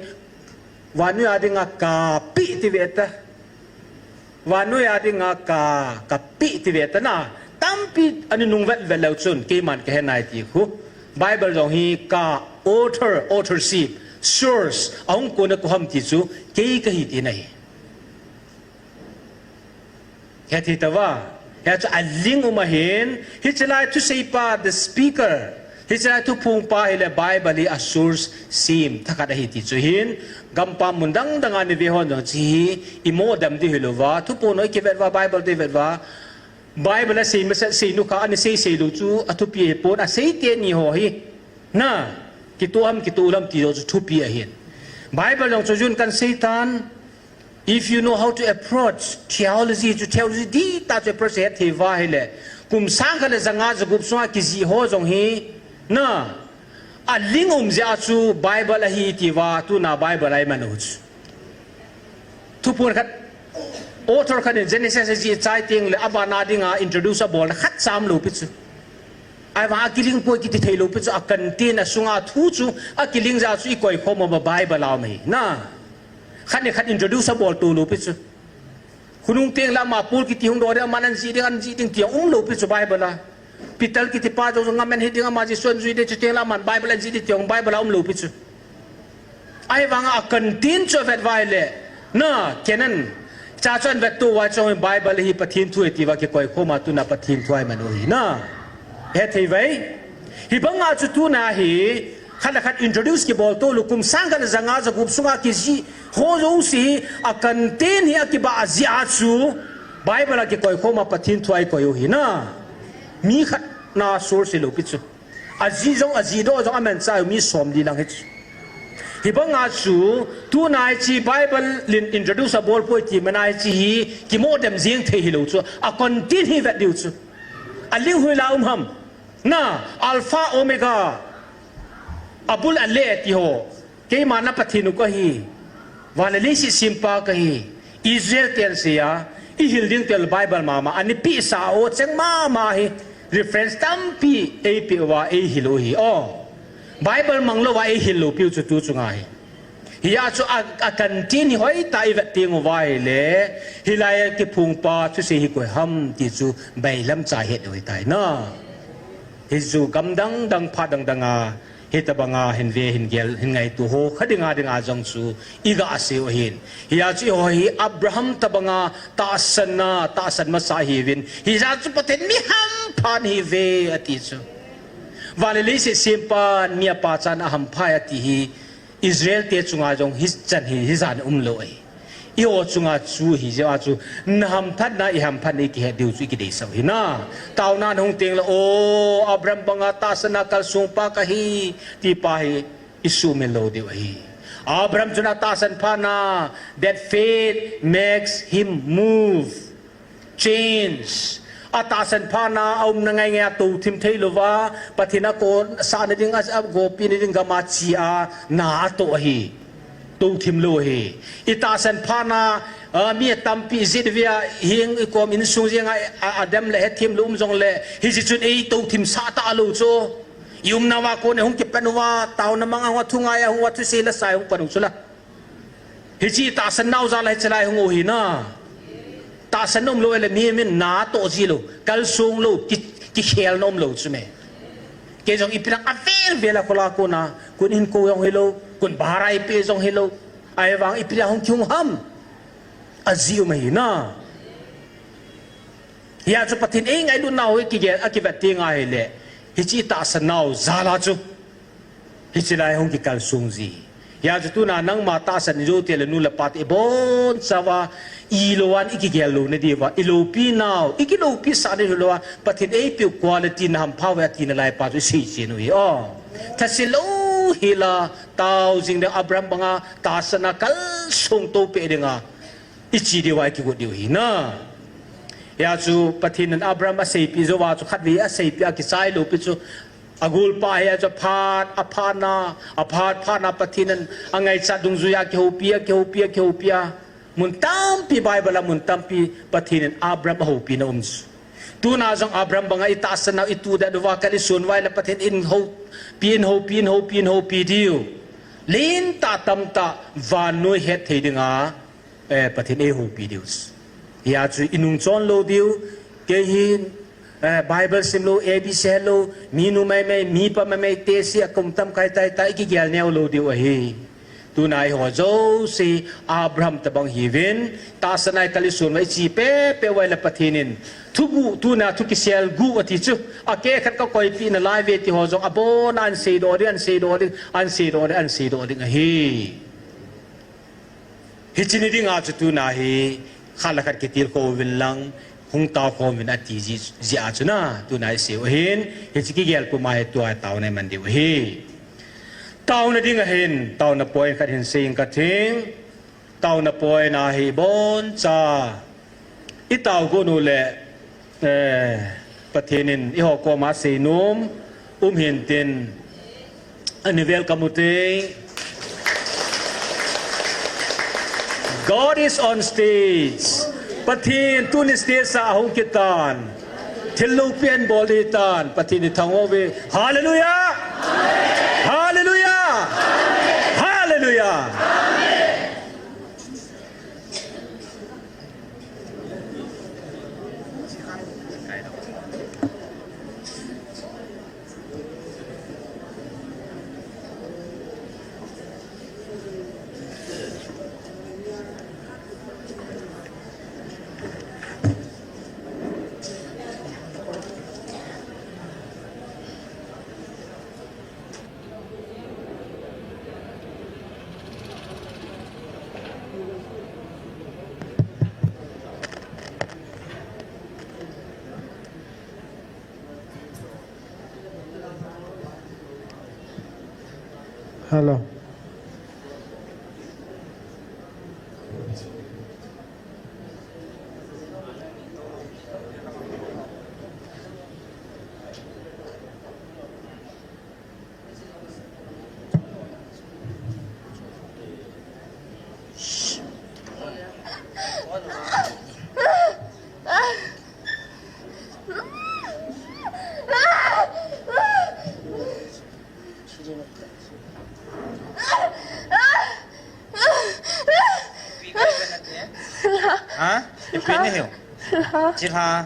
vannoi a dinga kapi ti ve ta. Vannoi a dinga ka, kapi ti ve ta na. Tampi ani nung vet vet leu chun, keiman kahe nai ti khu. Bible jong hi ka author, authorship, source, ahung kona koi ham ti chu, kei kahi tina ahi. Hethei tauva, hia chu aling um ahin, hiche lai thuseipa, the speaker, hiche lai thuphongpa hile Bible hi a source sem thakhat ahi ti chu hin, gampam mun dang dang a ani ve hon jong hiche hi, imoh dem ding hilouva, thuphon ho ikivet uva, Bible te ivet uva, Bible a sei masat sei nu kha, ani sei sei lou chu, athupi ahipon, asei teni ho hi. Na, kitoh ham, kitoh lou ham ti jong chu thupi ahin. Bible jong chu jun kan sei tan, if you know how to approach theology, chu theology dihtah chu approach hethei uva hile. Kum sang khat le ja nga ja gup sunga kijih ho jong hi. Na, aling um jeh a chu Bible ahi ti uva, tuna Bible a iman u chu. Thuphon khat, author khat in Genesis ajih chai teng le, abana dinga introduce abolna khat cha umlou pi chu. Ahivang akiling poi kiti theilou pi chu, a content asunga thu chu, akiling jeh a chu ikoi khom uva Bible a um ahi. Na. Khat ni khat introduce abol to lou pi chu. Khonung teng le ama Paul kiti hung doh ding, aman anjih ding, anjih ding ti umlou pi chu Bible a. Peter kiti pa jong jong ngamen hiding ama Jesu anjui ding, chuteng le aman Bible anjih ding ti jong Bible a umlou pi chu. Ahivanga a content chu avet uva ahile, na, Canaan cha chu ahin vet to uva chu Bible hi Pathen thu ahi ti uva kikoi khom a tuna Pathen thu a iman u ahi na. Hethei uve. Hibanga chu tuna hi, khat le khat introduce kibol to lou, kum sang khat le ja nga ja gup sunga kijih ho jouse hi, a content hi akibah jeh a chu, Bible a kikoi khom a Pathen thu a ikoi u ahi na. Mi khat na source hilou pi chu. Ajih jong, ajih doh jong amanchah u mi somli lang hi chu. Hibanga chu, tuna hiche Bible in introduce abol poi ti mana hiche hi, kimoh dem jeng thei hilou chu. A content hi vet diu chu. Aling hoilai a um ham. Na, Alpha Omega, abul ale ti ho. Keima na Pathen u kahi. Van le leiset sempa kahi. Israel ten asei a, ihil ding tel Bible mama, anipeh sa o cheng mama hi. Reference tampi eipeh uva eihil u ahi. O. Bible mang louva eihil lou piu chu tu chunga hi. Hia chu a, a content hi hoitah a ivet teng uva ahile, hilai a kiphongpa thusei hi koi ham ti chu bailam cha het u ahitai na. Hichu gam dang dang phat dang dang a, hitobanga hin ve, hin gel, hin ngaito ho kha dinga dinga jong chu iga sei u ahin. Hia chu eiho hi Abraham tobanga tahsanna, tahsan masa ihiuvin. Hijeh a chu Pathen mi hampha nahiuve ati chu. Van le leiset sempa, mi apa chan a hampha ati hi. Israel te chunga jong hichan hi, hijat umlou ahi. Eiho chunga chu hijeh a chu, na hamphatna, i hamphatna ikihet diu chu ikideisah u ahi na. Taona hung teng le, o, Abraham banga tahsanna kalsongpa kahi, ti pa hi, isuhmil lou diu ahi. Abraham chun atahsan phatna, that faith makes him move. Change. Atahsan phatna, aumna ngai ngai a touthim thei louva, Pathen a kon sahna ding, a, agopi na ding gam a che a, na atoh ahi. Touthim lou ahi. Itahsan phatna, a, mi atampi ijat vea, heng ikom insung jenga, a, adam le hethem lou um jongle, hiche chun ei touthim sah talou chu. Iumnauva kon ahung kipan uva, taona manga hung a thungai a hung uva thusei la sai hung pan u chu la. Hiche tahsan nau jal a hiche lai hung u hi na. Tahsan um lou le mi min na toh ji lou, kalsong lou, ki, kikhelna um lou chu me. Kei jong ipi lang avel vel a kol a kona, kon hin kou jong hilou, kon bhara ipe jong hilou. Ahivang ipi lang hung kihung ham. Ajeh um ahi na. Hia chu Pathen eingailut nau hi kigel a kivet teng ahile, hiche tahsan nau jal a chu. Hiche lai hung kikalsong ji. Hia chu tuna nangma tahsan jou teng le nu le pa te ibon chauva, ilou an ikigel lou na diuva, iloupi nau, ikiloupi sah na diu lou a, Pathen eipeh u quality na hampha uve ati nalai pa chu isei chen u hi o. Thase lou hel a, tao jing ding Abraham banga, tahsan a kalsong to peh dinga. Iche diu a ikigot diu hi na. Hia chu Pathen in Abraham aseipeh jou a chu khatvei aseipeh a kichai lou pi chu. Agol pa hia chu aphat, aphat na, aphat, phat na Pathen in angaichat dungjui a kihoupi a, kihoupi a, kihoupi a. Mun tampi Bible a mun tampi Pathen in Abraham ahoupi na um chu. Tuna jong Abraham banga itahsan nau itudet uva kal ison uva le Pathen in houpi, in houpi, in houpi, in houpi diu. Lentah tamtah vannoi hetthei dinga. Eh, Pathen eihoupi diu. Hia chu inung chon lou diu, kei hin, eh, Bible sim lou, A B C het lou, mi nu maimai, mi pa maimai, tesi akum tam kai tai tai, ikigel neo lou diu ahi. Tuna eiho jouse, Abraham tabang hiuvin, tahsan a ikal ison uva iche pepe uva le Pathen in. Thuguh, tuna thu kisel guh ati chu, akeh khat kakoipeh nalai uve ti ho jong, abon a ahin seidoh ding, ahin seidoh ding, ahin seidoh ding, ahin seidoh ding ahi. Hiche ni dinga chu tuna hi, khat le khat kitilkhou vin lang, hung taokhou vin ati ji, jeh a chu na, tuna isei u ahin, hiche kigel puma hi tua taona iman diu ahi. Taona ding ahin, taona point khat hin sei inge kati. Taona point a hi boncha. Itao got u le, eh, Pathen in eiho koma seinom um hintin. Ani welcome u te. God is on stage. Pathen tuni stage a ahung kit tan. Thil lopi ahin bol ding ahitan. Pathen ithangvah uve. Hallelujah! Hallelujah! Hallelujah! Hello. Ha? Ipi nahiu? Chilha.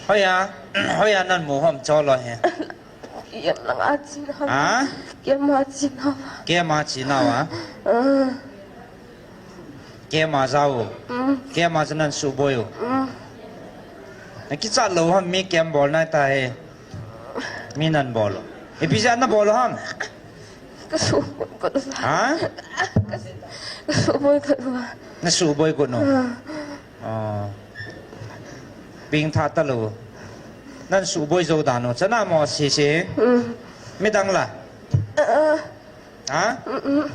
Hoiya, hoiya namu ham cholo he. Kem langa chin ham. Ha? Kem a chin ham. Kem a chin ham a? Ah. Kem a jao. Mm. Kem a chu nan suboi u. Mm. Nakichat lou ham mi kem bol nai tahe. Mi nan bol u. Ipi jeh a nabol u ham? Kasuboi got u. Ha? Ka, kasuboi got u. Nasuboi got u. Ah. Oh. Pengtha talou. Nan suboi jou dan u. Chana mo sese. Mm. Midang la. Ah. Ha? Mm-mm.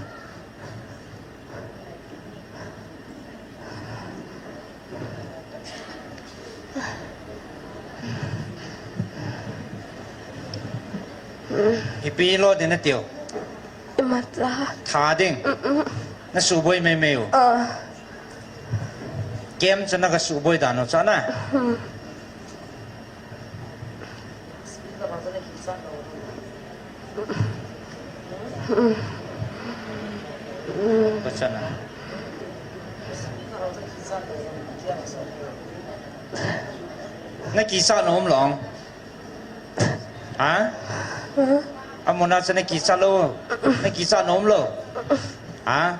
Ipi lo ding natiu? Imacha. Tha ding? Mm-mm. Nasuboi maimai u? Ah. Kem chu nakasuboi dan u chana? Mm. Pachana. Na kichat nom lou. Ha? Amuna cha na kichat lou. Na kichat nom lou. Ha?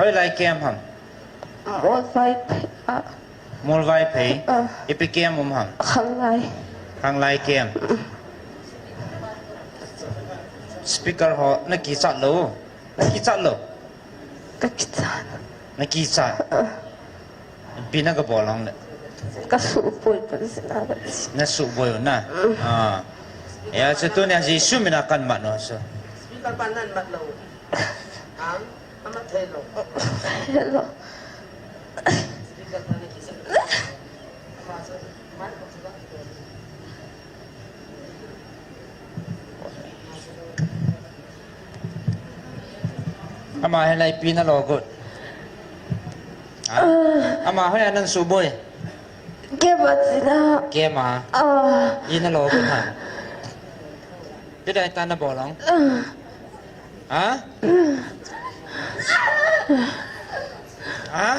Hoilai kem ham? Molvaiphei. Ah. Molvaiphei. Ah. Ipi kem um ham? Khanglai. Khanglai kem. Speaker ho na kichat lou. Na kichat lou. Ka kichat. Na kichat. Ah. Ipi na kabol ong le? Ka suboi pa sina ka. Na suboi na. Mm. Ah. Ya, so tunia Jesu mina kamat no so. Speaker pa nan mat lou. Ang. Hello. Ama hilai ipi na lo got. Ha? Ah. Ama hoiya nan suboi. Kema sina. Kema. Ah. Ina lo got ha. Pidai ta na bolong. Ah. Ha? Ha?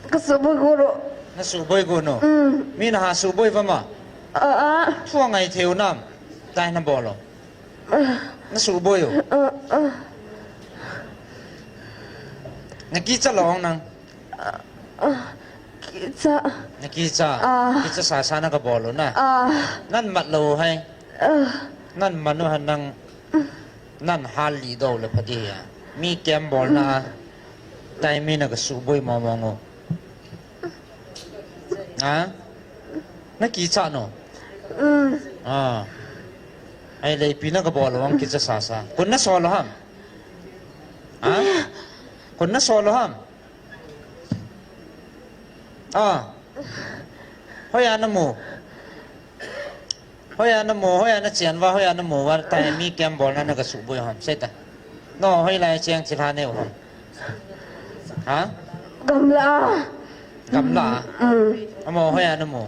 Ka suboi got u. Na suboi got u. Mm. Mi na ha suboi va ma. Ah, ah. Thua ngai theu nam. Tai na bolo. Ah. Na suboi u. Ah, ah. Na kichat lou nang. Ah, ah. Kichat. Na kichat. Ah. Kichat sasa na kabol u na. Ah. Nan mat lou hai. Ah. Nan manu han nang. Nan hal lih doh le pha ding a. Mi kem bolna a. Tai mi na ka suboi mong mong u. Ha? Na kichat no? Mm. Ah. Ahile ipi na kabol u ham kichat sasa. Kon na sol u ham? Ha? Kon na sol u ham? Ah. Hoiya na mu. Hoiya na mu, hoiya na chen uva, hoiya na mu uva, tai mi kem bolna na ka suboi u ham, sei ta. No, hoilai cheng thilha nei u ham. Ha? Gamla. Gamla. Mm. Amo, hoiya na mu.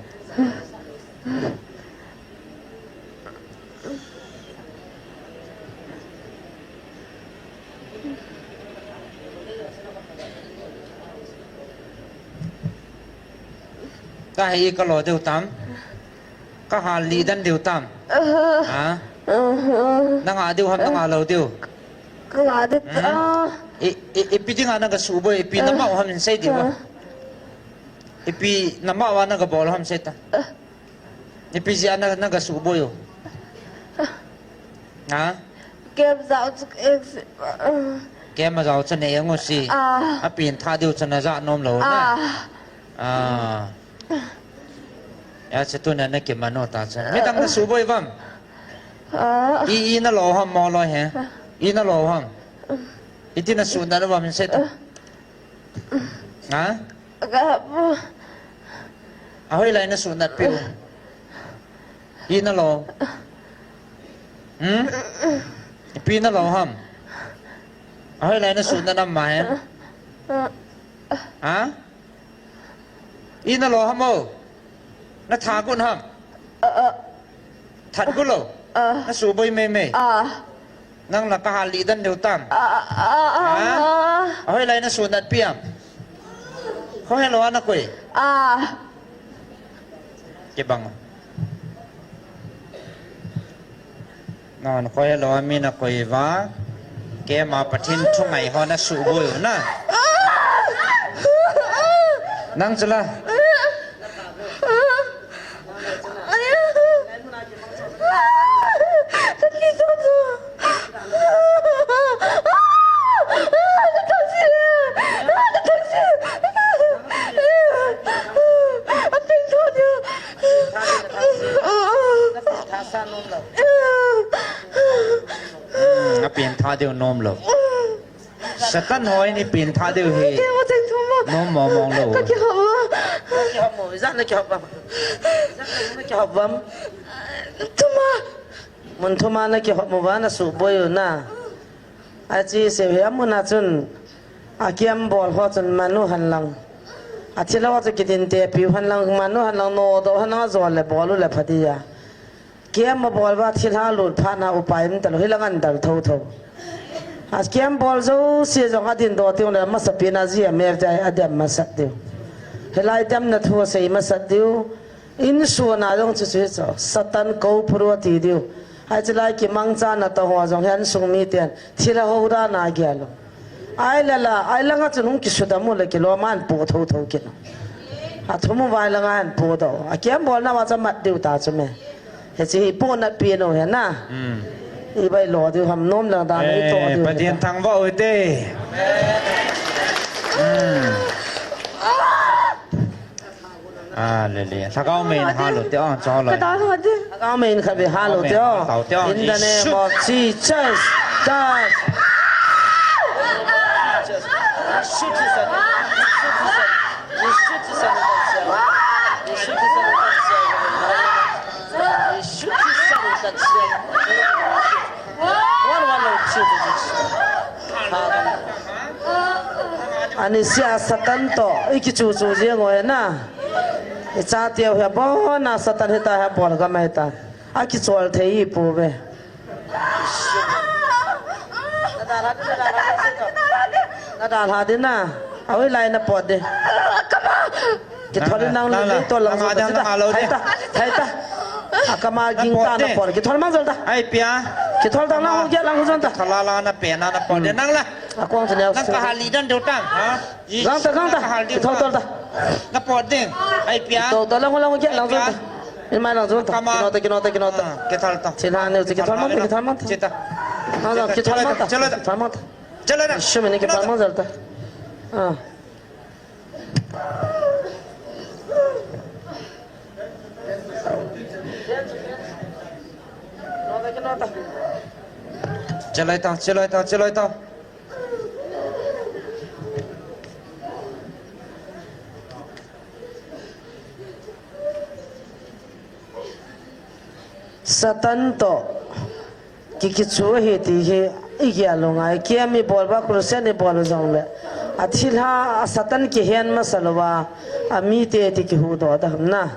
Ka hei ka lo diu tam. Ka hal lih den diu tam. Aha. Ha? Aha. Na ngah diu ham, na ngah lou diu. Ka ngah diu. Hmm? Ah. I, i, ipi dinga na ka suboi, ipi na mah u ham in sei diu. Ah. Ipi na mah uva na ka bol u ham sei ta. Ah. Ipi jeh a na, na ka suboi u. Ha? Kem jao chu, eh, ah. Kem a jao chu na eng u si. Ah. A pengthah diu chu na ja nom lou na. Ah. Ah. Ya chu tunia na kiman u ta chu. Midang na suboi uvam? Ah. I, i na lo ham mo lo he? I na lo ham? Iti na sunat uvam sei ta. Ah. Ha? Ka hap u. Ahoilai na sunat piu. I na lo. Hmm? Ipi na lo ham? Ahoilai na sunat nam ma he? Ha? I na lo ham o? Na that got ham? Ah, ah. That got lou? Ah. Na suboi mei mei? Ah. Nang la ka hal lih den diu tam? Ah, ah, ah, ah, ha? Ah. Ahoilai na sunat pi am? Kho helou a na koi? Ah. Kibang. Nang koi lo mi na koi uva. Keima Pathen thu ngai ho na suboi u na. Nang chu la. Hmm, a pengthah diu nom lou. Satan hoi ni pengthah diu hi. Kei ma cheng thum ma. Nom mong mong lou. Ka kihop ma. Kihop mo, ijat na kihop bam. Ijat na kihop bam. Thum ma. Mun thum a na kihop mo uva na suboi u na. Achi se ve amun a chun. A kiam bol ho chun manu hen lang. A thilha ho chu kitin te piu hen lang, manu hen lang, nodoh hen lang, ajol le bol u le pha dia. Camp abol uva thilha lut phat na upai um talou, hilang a dal thotho. A camp bol jouse jong adin doh teng le, masapen a ji a mel jai adem masat diu. Hilai demna thu asei masat diu. Insung a jong chuchu chu, Satan kou phuru ati diu. Hiche lai kimangcha na toh ho jong hi insung miten thilha ho dan a gel u. Ahileh, ahilang a chun hung kisudam u le kilom a ahin po thotho kit u. Athum uva ahilang a ahin po doh u. A camp bolna uva chu amat diu ta chu me. Hiche hi po nat pen u ahi na. Hmm. Ibai lo diu ham, nom lang dan i toh diu. Pathen thangvah u hite. Hmm. Hallelujah. Lhagao mei in hal u te o, cholo. Lhagao mei in khatvei hal u te o. In the name of Jesus. Ani sia Satan toh, i kichu chu jeng u ahi na. I chateu hi abon a Satan hita hi abol gam ahi ta. A kichol thei hi pou ve. Na dalha ding na. Ahoi lai na pot ding. Kithol in nang le tol lang jong ta. Thai ta, thai ta. A kama ging ta na pot. Kithol mang jol ta. Ai pia. Kithol ta lang ho ge lang ho jong ta. Khala la na pe na na pot de nang la. A kong chu neo. Nang ka hali dan do ta. Ha? Gang ta, gang ta. Kithol tol ta. Na pot de. Ai pia. Tol ta lang ho lang ho ge lang jong ta. In mai lang jong ta. Kino ta, kino ta, kino ta. Kithol ta. Chin ha neo kithol mang ta, kithol mang ta. Chita. Kithol mang ta. Kithol mang ta. Chalo na. Shumi ni kithol mang jol ta. Ah. Chelai ta, chelai ta, chelai ta. Satan toh ki, kichu ahi ti hi i gel u ngai. Camp i bol uva, crusade i bol u jong le, a thilha a Satan kihen masa louva, a mite ti kihuhdoh da ham na.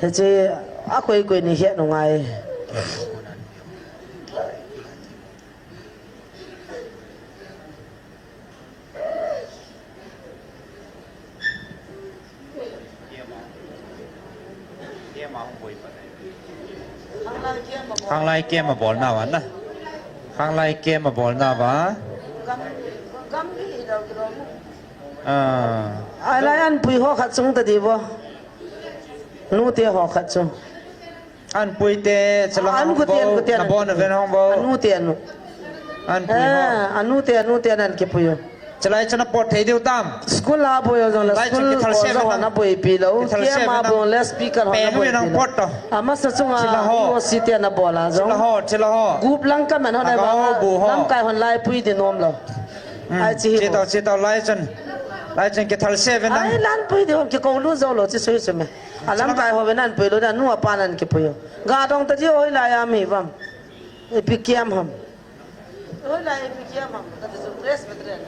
Hiche a koi koi in i het u ngai. Khanglai camp a bolna uva na. Khanglai camp a bolna uva. Ah. Alai anpui ho khat chung ta di vo. Nute ho khat chung. Anpui te, chala an hong kuten, vo, kuten, na bon na ven hong vo. Anu te anu. Anpui ho. Eh, anu te, anu te an kipui u. Chalai chana pot thei diu tam. School a pui u jong la, lai chun school kithal se ho na pui pi lou. Kithal se ho na pui pi lou. Kem a bong le speaker ho na pui pi lou. Pot to. Amasa chunga thila ho. E O C te na bol a jong. Thila ho, thila ho. Gup lang ka man ho na ba. Lamkai hon lai pui di nom lou. Hmm. Ai chi hi. Chito, chito, lai chun. Lai chun kithal se ve nang. Ai lan pui di hom kikou lu jou lou chi sui sui me. Alamkai ho ve nan pui lou na nu apa nan kipui u. Ga dong ta ji oi lai a mi vam. Ipi kiam ham. Oi lai ipi kiam ham. Ka ti su Presbyterian.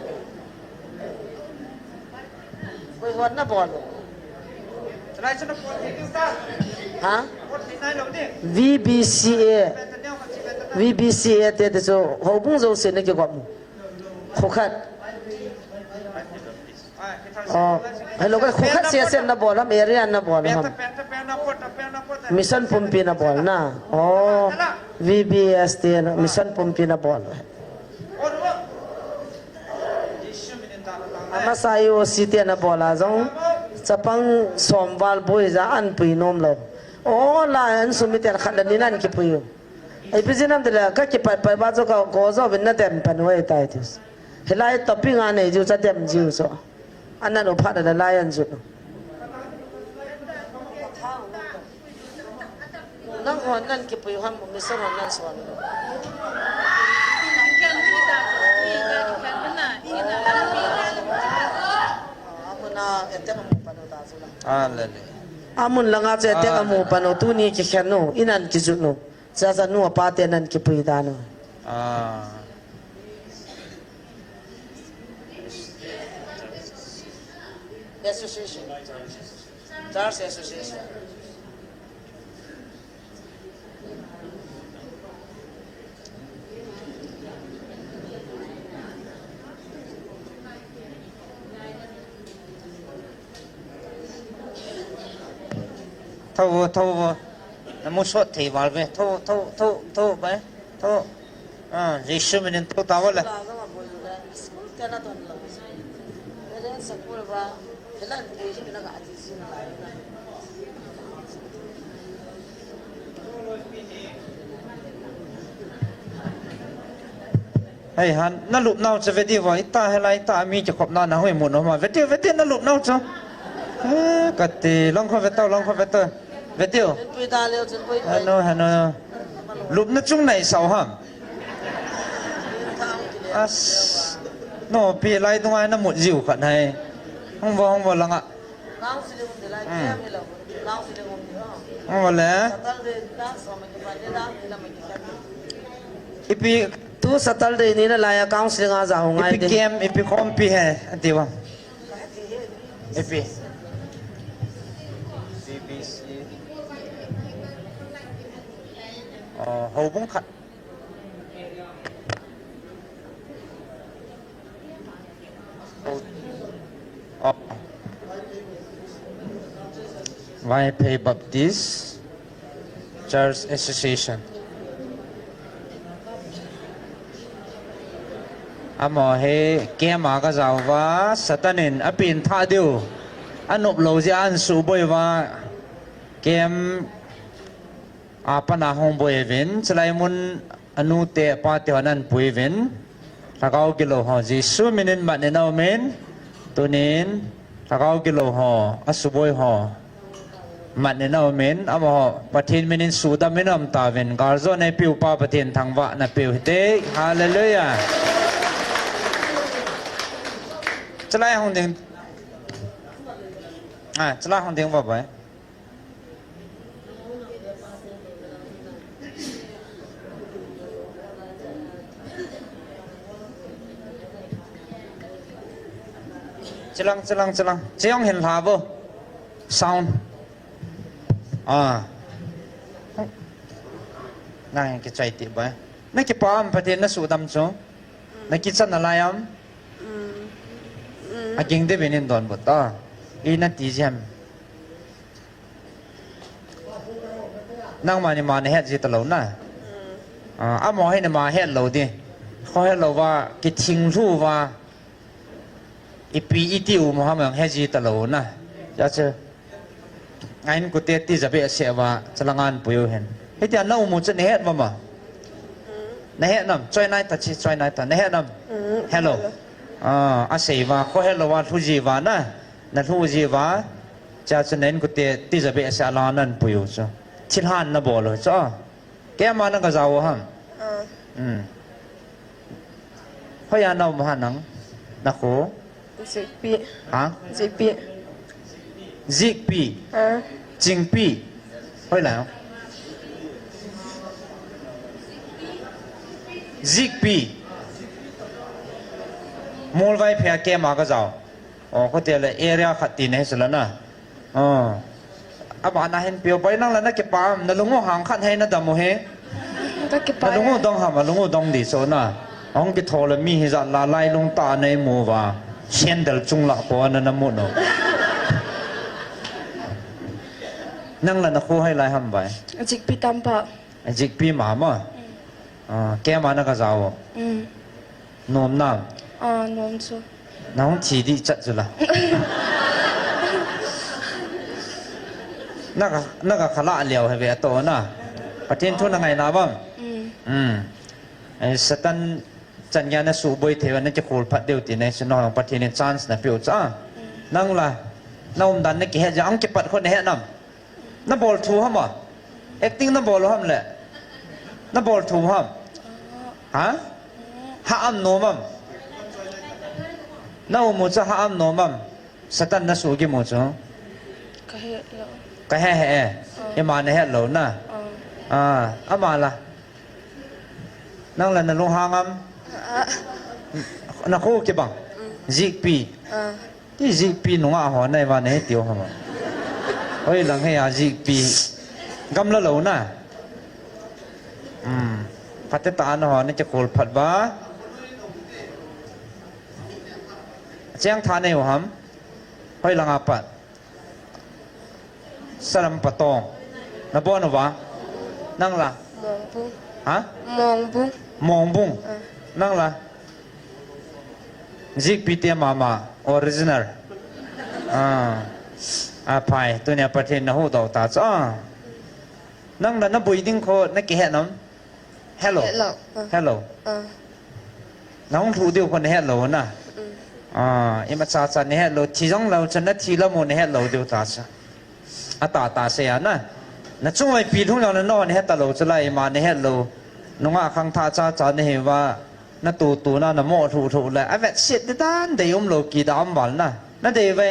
Koi hon na bol. Ha? V B C A. V B C A te te chu houbung jouse na kigop u. Khokhat. Oh, hello, khokhat session na bol ham, area na bol ham. Mission pumpi na bol na. Oh, V B S te na, mission pumpi na bol. Amasa E O C te na bol a jong. Chapang som val boi ja an pui nom lou. Oh, la an sumi te khat la ni nan kipui u. Ipi jeh ham tile, ka kipat pat uva chu ka, ko jo vin na dem pan uve tai ti. Hilai topic a nei jiu cha dem jiu chu. Anan u phat le lai an jut u. Nang hon nan kipui ham, mi sa hon nan son. Amun a, ete ham pan u ta chu la. Ah, le le. Amun langa chu ete ham pan u, tuni kikhen u, inan kijut u. Chacha nu apa te nan kipui dan u. Ah. Association. Church association. Tho, tho. Namu sot thei val ve. Tho, tho, tho, tho, bai. Tho. Ah, Jesu minin tho ta val le. Hei han, na lup nau chu ve diu va, ita helai ta mi chu khop na na hui mu no ma, ve diu, ve diu na lup nau chu. Eh, kati, long kho ve tau, long kho ve tau. Ve diu. Hano, hano. Lup na chung nai sau ham. As, no, pi lai dunga na mut jiu khat hai. Hong vo, hong vo langa. Ole. Ipi. Tu Saturday ni na laya counseling a ja ho ngai. Ipi kem, ipi khompi he, ati wa. Ipi. C B C. Oh, houbung khat. Oh. Vaiphei Baptist Church Association. Amaho hi camp a ka jao uva, Satan in a pin tha diu. A nop lou jeh a an suboi uva. Camp a pat a hung boi uvin, chulai mun a nu te, a pa te hon an pui uvin, lhagao gilou ho, Jesu minin mat in a um in, tunin, lhagao gilou ho, a suboi ho, mat in a um in, amaho, Pathen minin sudam in a um tauvin, galjo nei piu pa Pathen thangvah na piu hite, hallelujah. Chulai hung ding, ah, chulai hung ding va bai. Chilang, chilang, chilang. Chiong hin lha vo. Sound. Ah. Nang kichai ti ba. Na kipah am Pathen na sudam chu. Na kichan na lai am. Mm. Mm. A ging de benin don bot ta. I na ti jam. Nangma ni ma na het ji ta lou na. Ah, amaho hi ni ma het lou di. Kho het lou va, kithing lhu va. Ipi iti u mo ham ang het ji ta lou na. Ja che. Ain kute ti ja be se va, chalanga an pui u hen. Hitia na um u chu na het va ma. Na het nam, choi nai ta chi, choi nai ta. Na het nam. Mm, hello. Hello. Ah, a sei va, kho het lou va, lhu ji va na. Na lhu ji va, cha chu nen kute, ti ja be sa la nan pui u chu. Thil han na bol u chu. Keima na ka jao ham. Ah. Hmm. Hoiya na um ham nang. Na kho. Jikpi. Ha? Jikpi. Jikpi. Ah. Chingpi. Hoilai. Jikpi. Molvaiphei a keima ka jao. Oh, kho te le area khat ti nei sula na. Oh. Aba na hin piu bai nang la na kipah am, na lungu hang khat hei na dam u he. Ka kipah. Na lungu dong ham, a lungu dong di so na. Hong kitho le mi hi ja la lai lung ta nei mu va. Sandal chung la po na na mu no. Nang la na khu hai lai ham bai. Jikpi tampa. Jikpi ma ma. Mm. Ah, keima na ka jao. Mm. Nom nam? Ah, nom chu. Na hung thi di chat chu la. Na ka, na ka khala leo he ve to na. Pathen thu na ngai na bam. Mm. Mm. Eh, Satan chan ya na suboi thei va na kikhol phat deu ti nei chu na Pathen in chance na piu cha. Mm. Nang la. Na um dan na kihe ja ang kipat kho na he nam. Na bol thu ham a? Acting na bol ham le? Na bol thu ham? Ha? Ha am nom am? Na um u cha ha am nom am? Satan na su gi mu chu. Ka he lo. Ka he he e. Oh. Ima na he lo na. Oh. Ah, ama la. Nang la na lunghang am? Ah. Na khu kibang. Mm. Jikpi. Ah. Ti jikpi nunga ho nai va nei tiu ho. Hoi lang he a jikpi. Gamla lo na. Hmm. Phate ta na ho na ke kol phat ba. Cheng tha nei u ham. Hoi lang a pat. Salam Patong. Nabon uva? Nang la? Mongbung. Ha? Mongbung. Mongbung. Ah. Nang la? Jikpi te mama, original. Ah. Aphai, tunia Pathen nahuhdoh ta chu. Ah. Nang la nabui ding kho nakihet nam? Hello. Hello. Ah. Hello. Ah. Nahung lhu diu kho nahet lou na. Mm. Ah, imacha cha nahet lou, thi jong lou chu nathi lam u nahet lou diu ta chu. Atah tah sei a na. Nachung uva ipi lhung jong le nangho nahet talou chu la, ima nahet lou. Nungah khangthah cha cha nahi uva, natutu na, namoh lhuh lhuh le, avetset di dan dei umlou kida um val na. Nadei uve.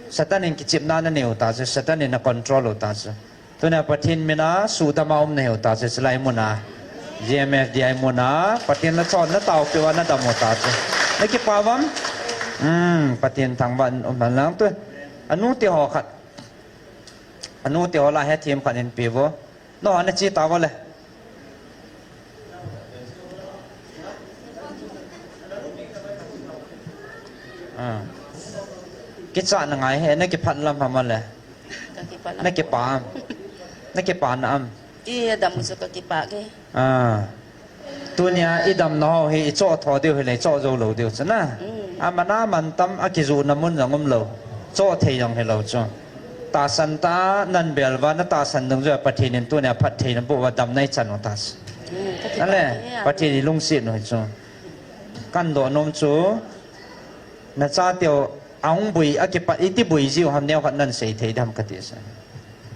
Satan in kichepna nanei u ta chu, Satan in nacontrol u ta chu. Tunia Pathen mina sudam a um nahiu ta chu, chulai mun a. G M F D I mun a, Pathen lachonna taopeh uva nadam u ta chu. Nakipa uvam? Hmm, Pathen thangvah in umhen lang tu. Anu te ho khat. Anu te ho la hethem khat in pe uvo. Nangho nache tauvo le. Ah. Kicha nangai he, nakiphat lam ham le. Kakipah lam. Nakipa am? Nakipa na am? I adam chu kakipah ke. Ah. Tunia idamna ho hi ichoh tho diu hile, ichoh jou lou diu chu na. Mm. Aman aman tam akijuhna mun jong umlou. Choh thei jong hilou chu. Tahsan tah a nabel uva, natahsan dungjui a Pathen in tunia phattheina boh uva damna eichan u ta chu. Mm, kakipah. Ale, ke, Pathen ilungset u hi chu. Kadoh nom chu. Nachateu ahung bui, akipa, iti bui jiu ham, neokhat nasei thei dem kati sa.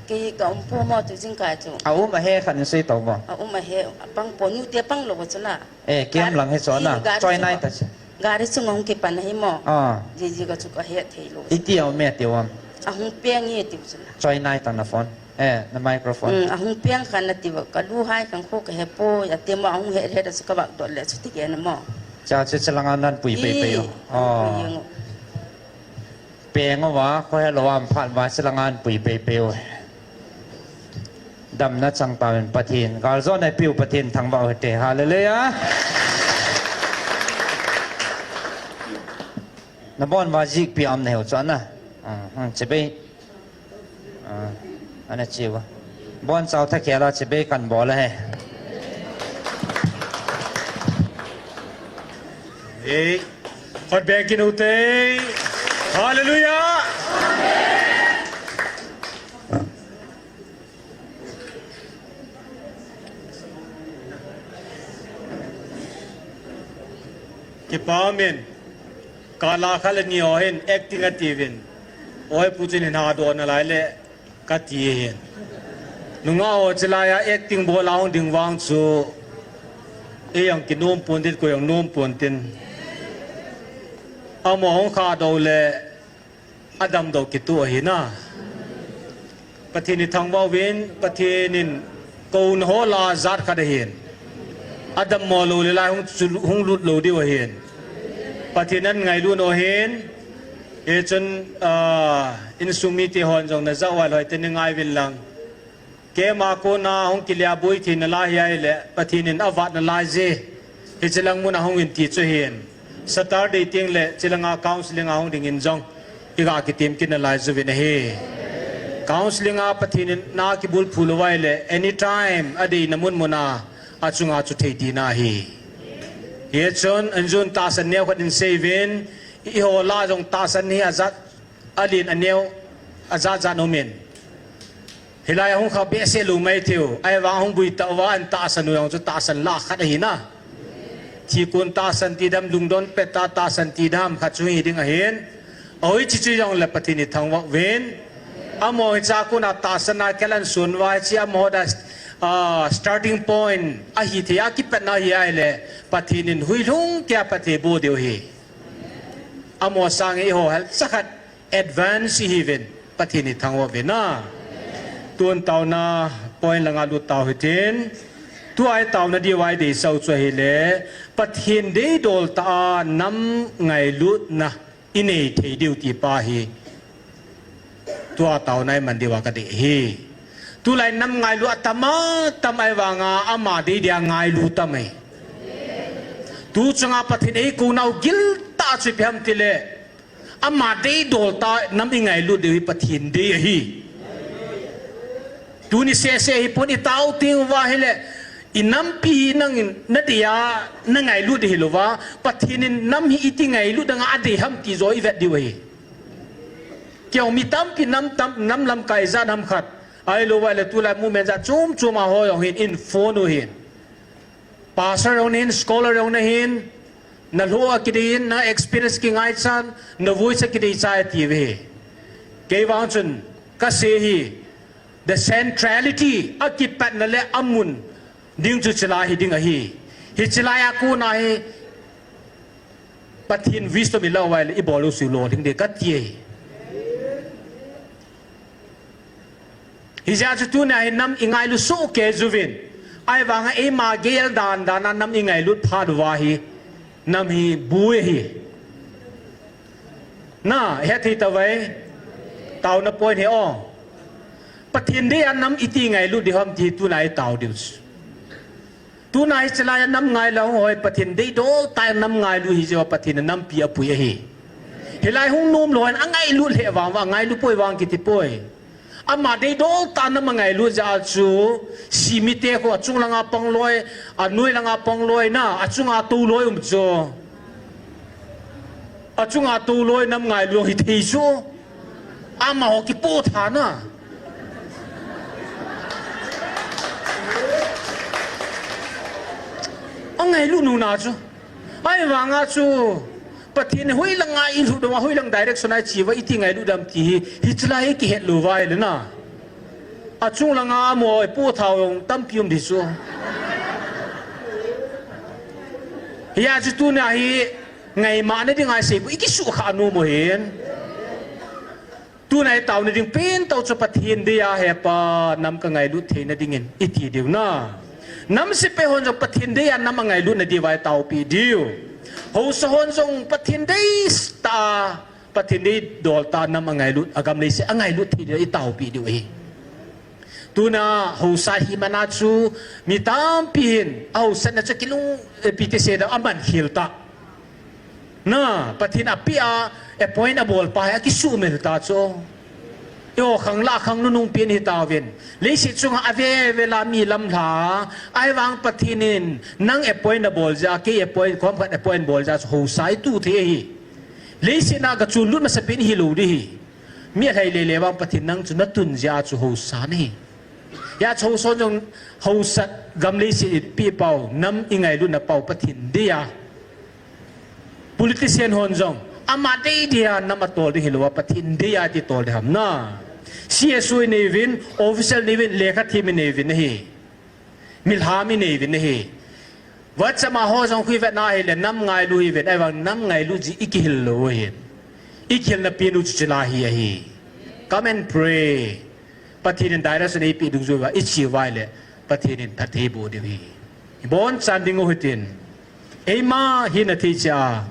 Kei ka um poi mo tu jingkah chu. Aum ahe khat in sei tauvo. Aum ahe, apang poi, nute pang lou chu la. Eh, kem lang hi chu na. Gari, gari choi chu nai ta chu. Gari chunga hung kipan ahi mo. Ah. Jiji ka chu kahe thei lou. Iti aume tiu am? Ahung peng e tiu chu la. Choi nai ta na phone. Eh, na microphone. Mm, ahung peng khan nati uva, ka lu hai khan kho kahe poi, ati mo, ahung het het a chu kavah doh le chu ti kei na mo. Cha chu chalanga napui pei pei u. I, oh. Pui jeng u. Peng uva, kho helou a um phat uva, chalanga napui pei pei u. Damna chang tauvin Pathen. Galjona eipeu Pathen thangvah u hite. Hallelujah. Nabon uva jikpi am nahiu chu na. Ah, hmm, chibai. Ah, ana chiu. Bonchau thakhel a chibai kan bol ahi. Ei, khut beng kit u te. Hallelujah. Kipa umin. Kala khat le ni ho hin acting atiuvin. Oi pu chun hin hadoh nalai le kati hin. Nungah ho chulai a acting bol a hung ding vang chu. Ei jong kinom pon tin, koi jong nom pon tin. Amaho hung khah doh le Adam doh kitoh ahi na. Pathen ithangvah uvin, Pathen in kouna ho lah a jat khat ahin. Adam mo lou le lai hung chu, hung lut lou diu ahin. Pathen in ngailut u ahin. Hichun, ah, insung mite hon jong najah uva loi teni ngai uvin lang. Keima kona hung kilia boi theina lai hi ahile, Pathen in avat nalai je. Hiche lang mun a hung in ti chu hin. Saturday teng le, chulanga counseling a hung ding in jong. Iga kitem kit nalai juvin ahi. Counseling a Pathen in na kibulphu lou uva ahile, anytime adeina mun mun a, achunga chu thei tina ahi. Hichun, anjun tahsan neo khat in sei uvin, eiho lah a jong tahsan hi ajat Alen aneo, ajat jat umin. Hilai a hung kha behseh lou mai thei u. Ahivang hung bui tah uva, an tahsan u jong chu tahsan lah khat ahi na. Thikon tahsan ti dam, lungdon pet a tahsan ti dam khat chu hi ding ahin. Ahi chu chu jong le Pathen ithangvah uvin. Amaho hiche a kona tahsan a kilan sun uva hiche amaho da, ah, starting point ahi thei a kipatna ahi ahile Pathen in hui lhung keiya phatthei boh diu ahi. Amaho sang eiho hal chakhat advance ihiuvin, Pathen ithangvah uvin na. Tun taona point langa lut tau hitin. Tua itaona diu a ideisah u chu ahile, Pathen deidol tah a nam ngailutna inei thei diu ti pa hi. Tua taona iman diu a kadei ahi. Tulai nam ngailut atam atam ahivanga ama dei dia ngailu tam ahi. Tu chunga Pathen eikouna u giltah chu ipi ham tile, ama deidol tah a nam ingailut diu hi Pathen dei ahi. Tuni sese hi pon i tao teng uva hile, i nampi hi nangin nadei a na ngailut ding hilouva, Pathen in nam hi iti ngailut ding a adei ham ti joh i vet diu ahi. Kei jong mi tampi nam tam, nam lamkai jat ham khat. Ahilouva le tulai movement jat chom chom a ho jong hin in phone u hin. Pastor jong nahin, scholar jong nahin, na lhoh a kidei in, na experience kingaichan, na voice a kidei chai ati uve. Kei vang chun, ka sei hi, the centrality, a kipatna le a mun ding chu chilai hi ding ahi. Hiche lai a kona hi, Pathen wisdom i la uva le, i bol u sui lou ding de ka ti ahi. Hijeh chun tuni a hi nam i ngailu soh kei uvin. Ahivanga eima gel dan dan a nam i ngailut phat uva hi. Nam hi bui ahi. Na, hethei tavai. Taona point hi o. Pathen dei a nam iti ngailut ding ham ti tuni a i tao diu. Tuni a hiche lai a nam ngailu hoi Pathen deidol tah a nam ngailu hi jeh a Pathen in nampi apui ahi. Hilai hung nom lou hin angailut lheh vang uva, angailu poi vang kiti poi. Ama deidol tah a nam angailut jeh a chu, simite khu achung langa pang loi, anoi langa pang loi na, achunga tou loi um chu. Achunga tou loi nam ngailu hithei chu. Amaho kipo tha na. Angailu nu na chu. Ahivanga chu. Pathen in hoilanga i lhut uva, hoilang direction a i che uva, iti ngailut ding ham ti hi, hiche lai hi kihet lou uva ahile na. Achung langa amaho i po tha u jong tampi um ding chu. Hijeh chun tuni a hi, ngaimana ding a i sei bou, i kisuhkhah nom u hin. Tuni a i taona ding pen tah chu Pathen dei a hepa nam ka ngailut theina dingin i ti diu na. Nam sepai hon jong Pathen dei a nam angailut na diuva i taopi diu. Haosa hon jong Pathen dei tah a, Pathen deidol tah a nam angailut, agam leiset angailut thei diu i taopi diu ahi. Tuni a haosa hi mana chu mi tampi hin, ahaosatna chu kilung, eh, pi ti sei dam aman khel tah. Na, Pathen apeh a, appoint abol pa hi akisuhmil ta chu. Eiho khang lah khang nunung pen hi tauvin. Leiset chunga ave ave la mi lamlha. Ahivang Pathen in nang appoint abol jeh a, kei appoint, kom khat appoint bol jeh a chu haosa i tu thei ahi. Leiset a gachon lut masapen hi lou ding ahi. Mi alhai lele vang Pathen nang chu natun jeh a chu haosa nahi. Hijeh chun haosa jong haosa gam leiset i peh pau, nam i ngailutna pau Pathen dei a. Politician hon jong, ama dei dei a nam atol ding hilouva, Pathen dei a ti tol ding ham na. C S O i nei uvin, official i nei uvin, lekha them i nei uvin ahi. Milham i nei uvin ahi. Vachama ho jong khu i vet na hile, nam ngailu i vet, ahivang nam ngailu jeh i kihil lou u ahi. I kihilna pen u chu chulai hi ahi. Come and pray. Pathen in direction eipeh dungjuiya, i che uva ahile, Pathen in phatthei boh diu ahi. I bonchan ding u hitin. Eima hina thei cheh a,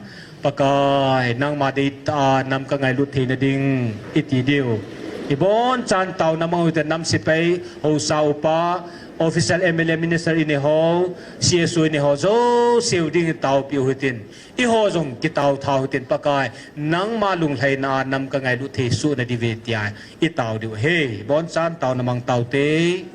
Pakai, nangma deitah a nam ka ngailut theina ding, i ti diu. I bonchan taona mang u hitin, nam sepai, haosa upa, official M L A minister i nei ho, C S O i nei ho, jouse u ding i taopi u hitin. Eiho jong kitao tha u hitin Pakai, nangma lunglhaina a nam ka ngailut thei soh na diuve tia i tao diu ahi. Bonchan taona mang taute.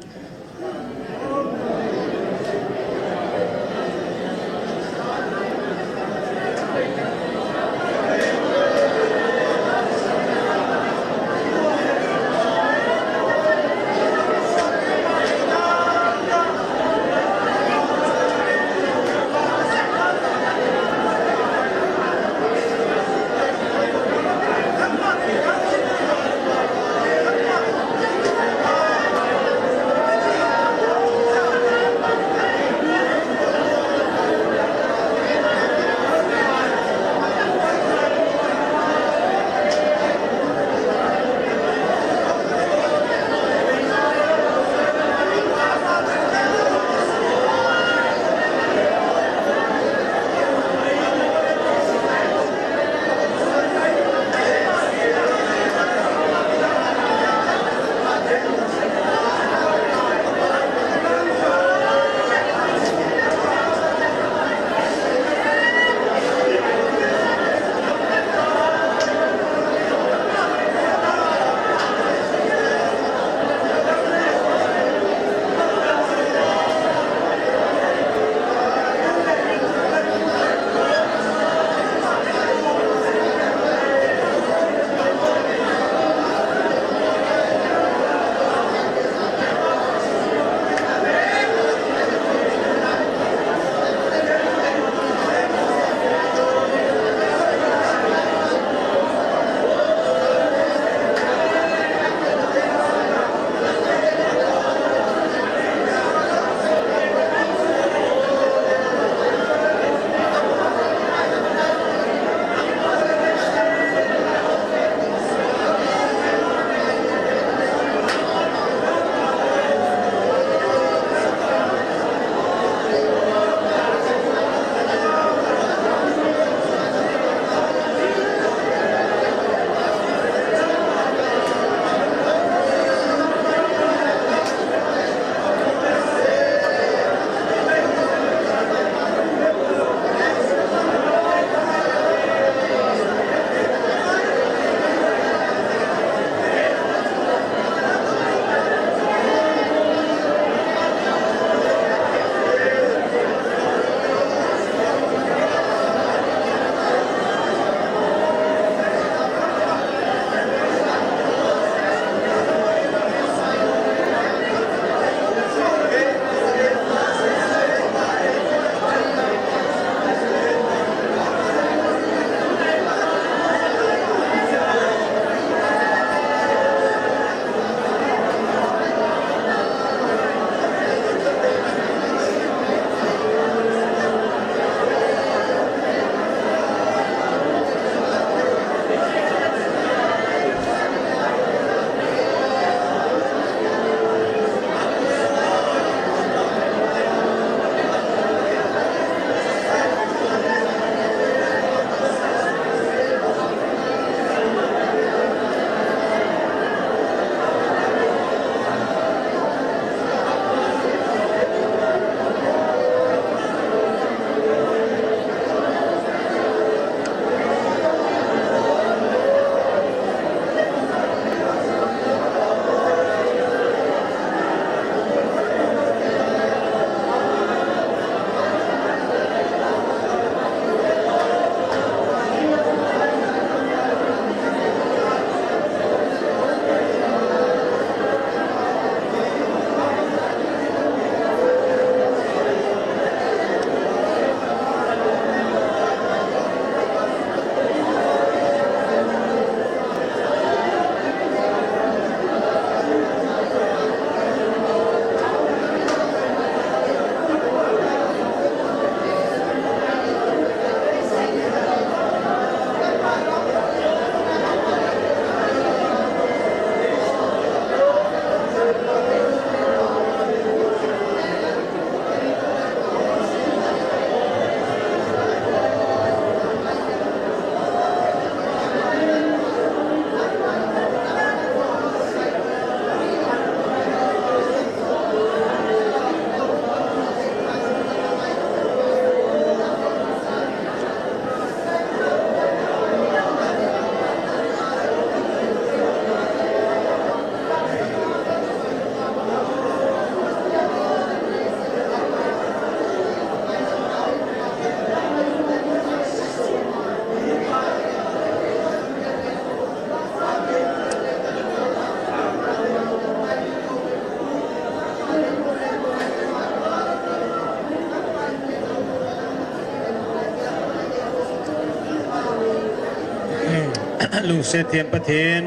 Lungset them Pathen,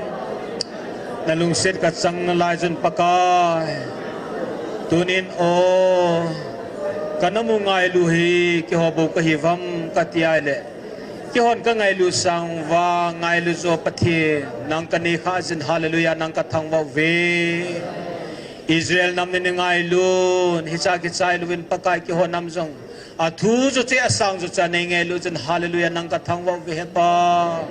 na lungset kachang nalai jun Pakai. Tunin o, ka nam u ngailu hi, keiho bou kahi uvam kati ahile, keihon kangailu sang uva, ngailu jo Pathen, nang kanei kha jin, hallelujah, nang kathangvah uve. Israel nam nei ngailun, hicha kichai louvin Pakai keiho nam jong. Athu jo chu asang jo chu nei ngailu jin, hallelujah, nang kathangvah uve Hepa.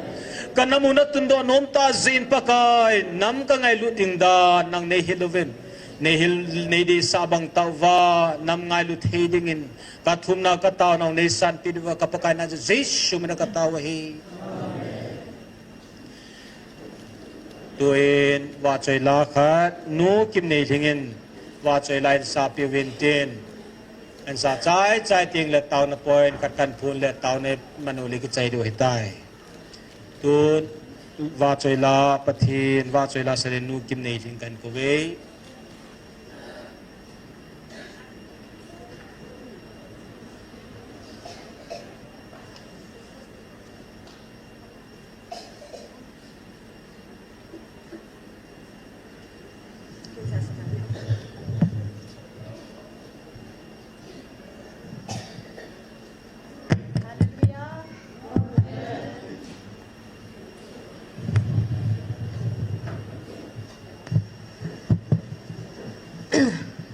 Ka nam u natundoh nom tah jeh in Pakai, nam kangailu ding dan, nang neihil uvin. Neihil, neideisah bang tah uva, nam ngailu thei dingin. Kathumna katao nau neisanpeh diuva ka Pakai na Jesu mina katao ahi. Tuin vahchoi la khat, Nu Kimneilhing in vahchoi la in sapeh uvin tin. Ansa chai chai teng le taona point khat kahin phun le taona manu le kichai diu ahitai. Tun vahchoi la Pathen, vahchoi la salen Nu Kimneilhing kahin kouve.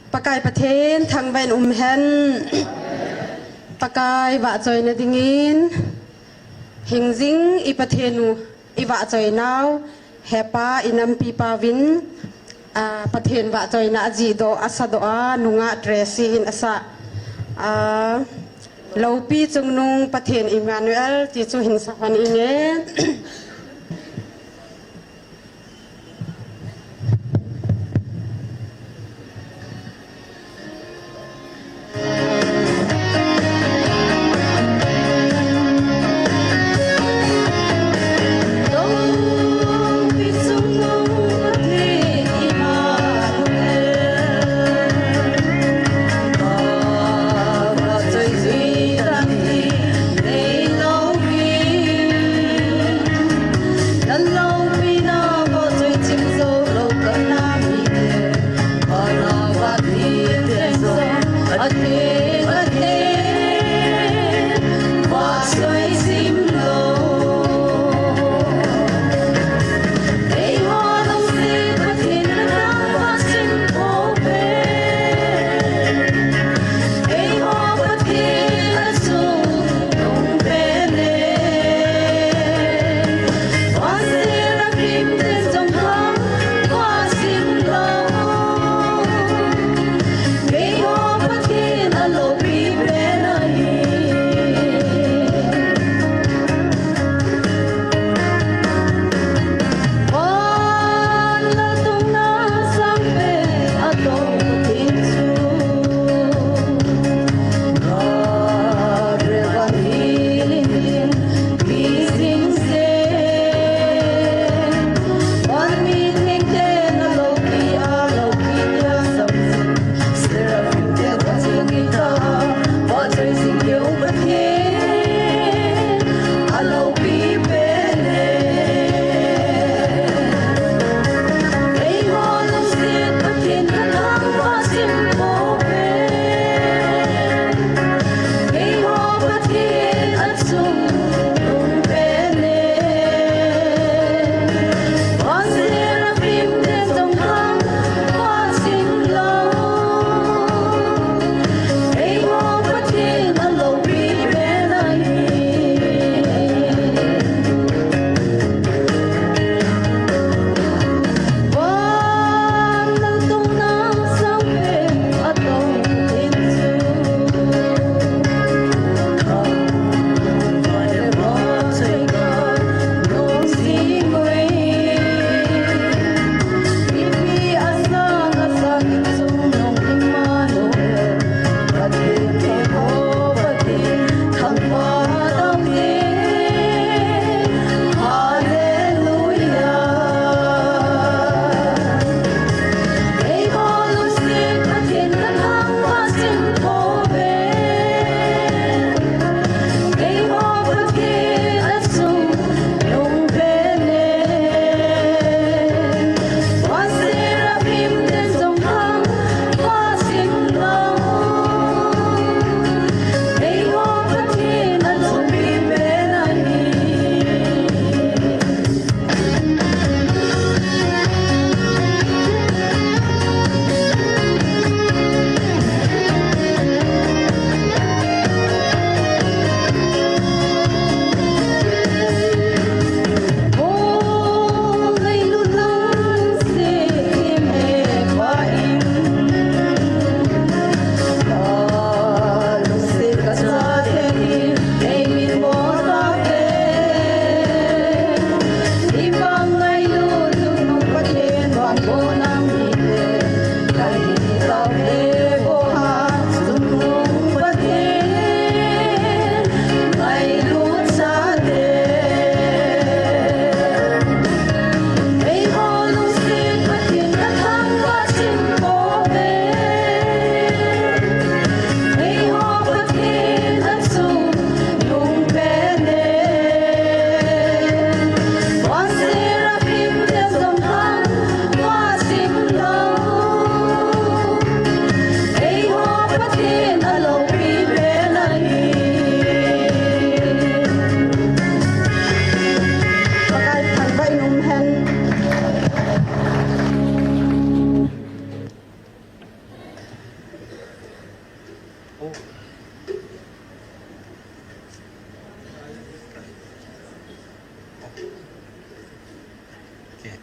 Pakai Pathen thangvah in umhen. Pakai vahchoina dingin hingjing i Pathen u i vahchoi nau, Hepa i nampi pauvin, a, Pathen vahchoina ajihdoh, asadoh a, nungah Tracy in asah, a, Loupi Chungnung Pathen Emmanuel ti chu hin sa hon inge.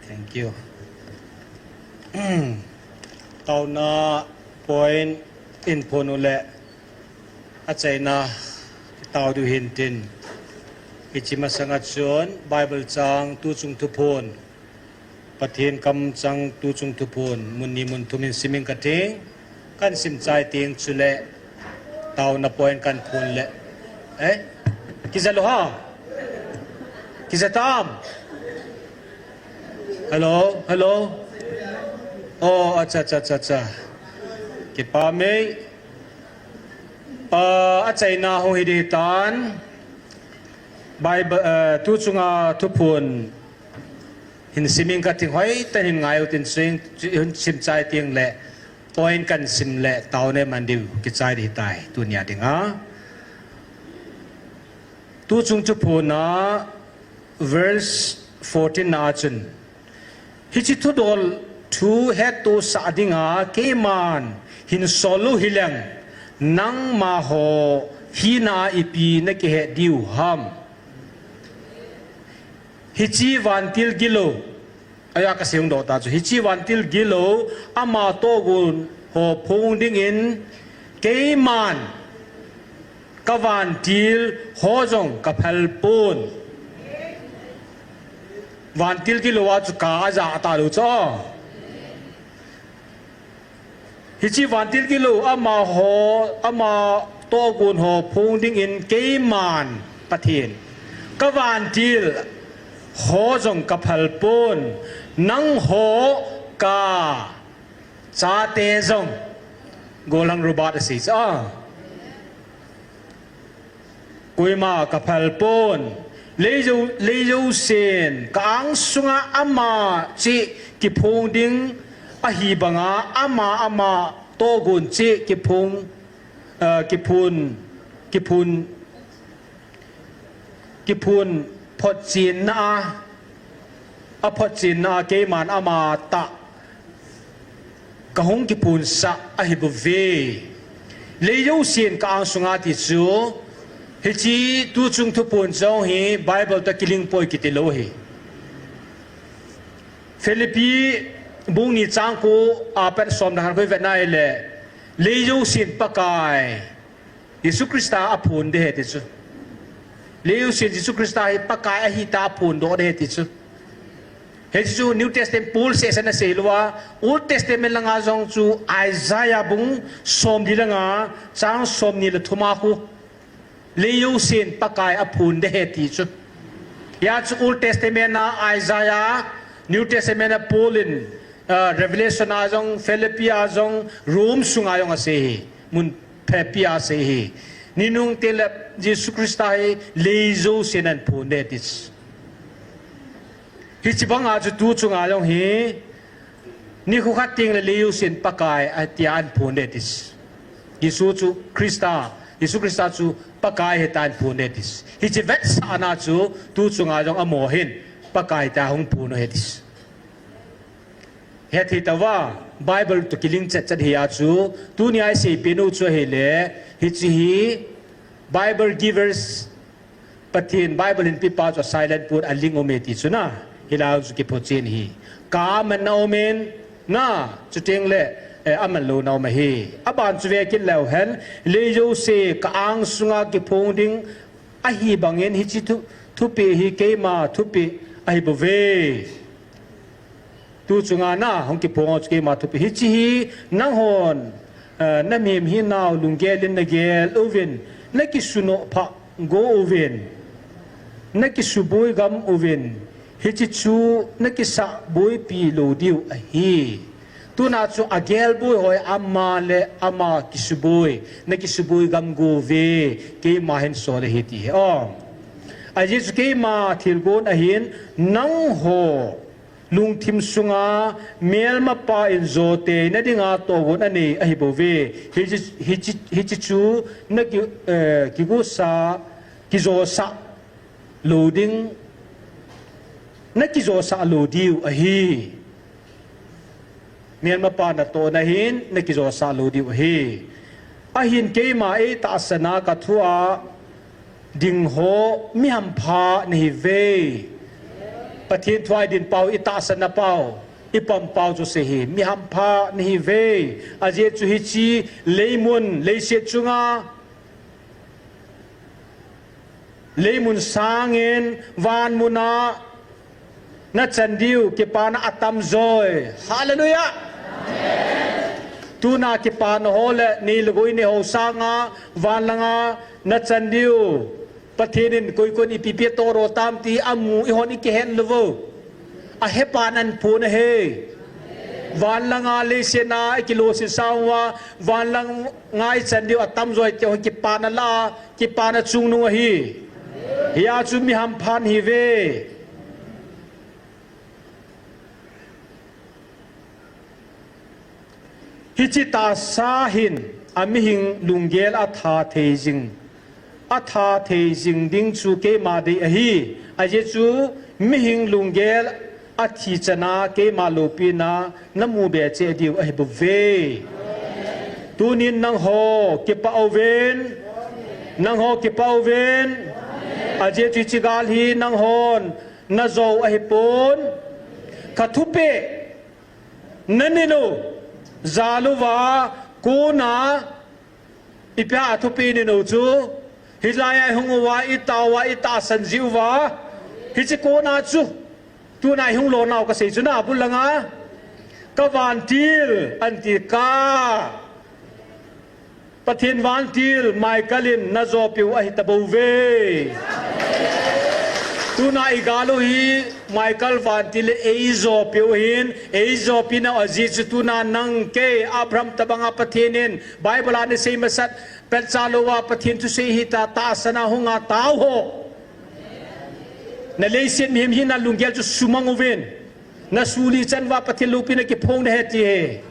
Thank you. Taona point in phon u le achaina tao diu hintin. Hiche masanga chun Bible chang tuchung thuphon, Pathen kamchang tuchung thuphon, mun ni mun thum hin siming kating. Kan sim chai teng chule taona point kan phon le. Eh? Kija lou ham? Kija tam? Hello, hello. Oh, acha, acha, acha, acha. Kipah e. Ah, achaina hung hi ding tan. Bible, ah, tuchunga thuphon hin siming kating, hoitah in ngai utin, sim chai teng le point kan sim le taona man diu kichai ding tai tunia dinga. Tuchung thuphon a verse fourteen na chun, hiche thudol thu hetto sah dinga keiman hin sol u hileng, nangma ho hina ipi nakihet diu ham? Hiche vantil gilou, aya kasei hung doh ta chu, hiche vantil gilou ama tohgon ho phong dingin keiman kavantil ho jong kaphal pon. Vantil gilou a chu ka aja talou chu. Hiche vantil gilou ama ho, ama tohgon ho phong dingin keiman Pathen, kavantil ho jong kaphal pon, nangho kachate jong, Gollhang Robert asei chu. Koima kaphal pon, lei jousen ka angsunga ama cheh kiphong ding ahi banga, ama, ama tohgon cheh kiphong, ah, kiphon, kiphon, kiphon photchenna a, aphotchenna a keiman ama tah kahung kiphonsah ahi bouve. Lei jousen ka angsunga ti chu, hiche tuchung thuphon jong hi Bible toh kiling poi kiti lou ahi. Philippi bung ni chang ko a pat som le khat khu ivet na hile, lei jousen Pakai Jesu Christa aphon ding ahi ti chu. Lei jousen Jesu Christa hi Pakai ahi tia aphondoh ding ahi ti chu. Hiche chu New Testament Paul seh seh in asei lou a, Old Testament langa jong chu Isaiah bung somli langa chang somni le thum a khu, lei jousen Pakai aphon ding ahi ti chu. Hia chu Old Testament a Isaiah, New Testament a Paul in, ah, Revelation a jong, Philippi a jong, Rome sunga jong asei ahi, mun phabep a asei ahi. Ni nung teng le Jesu Christa hi lei jousen ahin phon ding ahi ti chu. Hiche banga chu tuchunga jong hi, nikho khat teng le lei jousen Pakai ahi tia ahin phon ding ahi ti chu. Jesu chu Christa, Jesu Christa chu Pakai ahi tia ahin phon ding ahi ti chu. Hiche vetsahna chu tuchunga jong amaho hin Pakai tia hung phon u ahi ti chu. Hethei tauva, Bible toh kiling chetchet ahi a chu, tunia isei peh u chu ahile, hiche hi Bible givers, Pathen Bible hin pepa chu silent pon a ling um e ti chu na, hilai chu kiphotchen ahi. Ka amanna um in, na, chuteng le, eh, aman louna um ahi. Aban chu vekit leu hen, lei jouse ka angsunga kiphong ding ahi bangin hiche thu, thupeh hi keima thupeh ahi bouve. Tu chunga na hung kiphong chu keima thupeh. Hiche hi nanghon, eh, na mihem hinau lunggel in na gel uvin, na kisunoh phah go uvin, na kisuboi gam uvin, hiche chu na kisah boipi lou diu ahi. Tuna chu agel boi ho hi ama le ama kisuboi, na kisuboi gam go uve, keima hin sol ahi ti hi. O. Ajeh chu keima thilgon ahin, nangho lungthim sunga melmapa in joteina dinga tohgon anei ahi bouve. Hiche, hiche, hiche chu na ki, eh, kigosa, kijosah lou ding, na kijosah lou diu ahi. Melmapa natohna hin na kijosah lou diu ahi. Ahin keima eitahsan a kathu a ding ho mi hampha nahiuve. Pathen thu a i din pau, i tahsan na pau, i pam pau chu sei hi, mi hampha nahi ve. Ajeh chu hiche leimun, leiset chunga leimun sangin vanmun a na chan diu kipana atam joi. Hallelujah. Tuna kipana ho le nei le goi nei ho sanga van langa na chan diu Pathen in koi kon ipi pi toro tam ti amu, i hon i kihen lou vo. Ahepa nan puna he. Van langa leiset a i kilosi sanga, van langa i chan diu atam joi ti ho kipana la, kipana chungnung ahi. Hia chu mi hampha nahi ve. Hiche tahsa hin a mihing lunggel a tha thei jing, a tha thei jing ding chu keima dei ahi. Ajeh chu mihing lunggel a thi chana keima loupina na mu be cheh diu ahi bou ve. Tunin nangho kipah uvin, nangho kipah uvin. Ajeh chu hiche gal hi nanghon na jou ahi pon. Ka thupeh na nei u, jal uva, kona, ipi a thupeh nei u chu, hilai a i hung uva, i tao uva, i tahsan ji uva, hiche kona chu, tuna i hung lou nau ka sei chu na bul langa, ka vantil, anti ka. Pathen vantil Michael in na jopiu ahi ta bou ve. Tuna i gal u hi Michael vantil in ei jopiu ahin, ei jopina ajeh chu tuna nang kei Abraham tabanga Pathen in Bible a na sei masat, petcha louva Pathen thusei hita tahsan a hunga tao ho. Na leiset mihem hina lunggel chu sumang uvin. Na suli chan uva Pathen loupina kiphong na he ti he.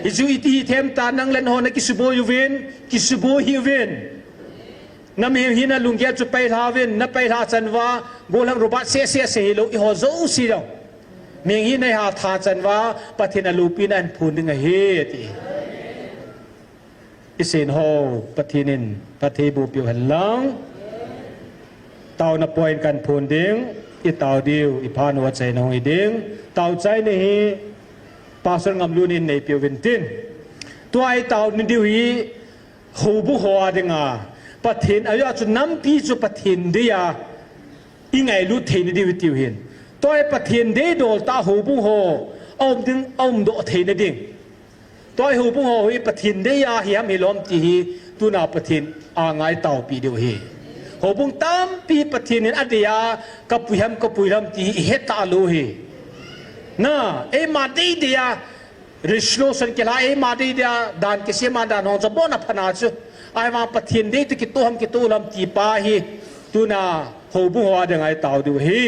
Hichu iti hi them ta nang le nangho na kisuboi uvin, kisuboi hih uvin. Na mihem hina lunggel chu pailha uvin, na pailha chan uva, gollhang robot seh seh seh hilou, eiho jouse jong. Mihem hina i hatha chan uva, Pathen a loupina ahin phon ding ahi, ati. I sen ho, Pathen in phatthei boh peh u hen lang. Taona point kahin phon ding, i tao diu, i phat u achaina hung hi ding. Tao chaina hi, Pastor Ngamlun in nei peh uvin tin. Tua i tao ni diu hi, houbung ho a dinga. Pathen, ajeh chu nampi chu Pathen dei a, i ngailut theina diu hi tiu hin. Tua i Pathen deidol tah houbung ho, a um ding, a um doh theina ding. Tua i houbung ho hi Pathen dei a hi ham hilou ham ti hi tuna Pathen a ngai taopeh diu ahi. Houbung tampi Pathen in adei a ka pui ham ka pui lou ham ti hi i he talou ahi. Na, eima dei dei a resolution kila eima dei dei a dan kisem a dan hung chu abon a pha na chu. Ahivang Pathen dei toh kitoh ham kitoh lou ham ti pa hi tuna houbung ho a dinga i tao diu ahi.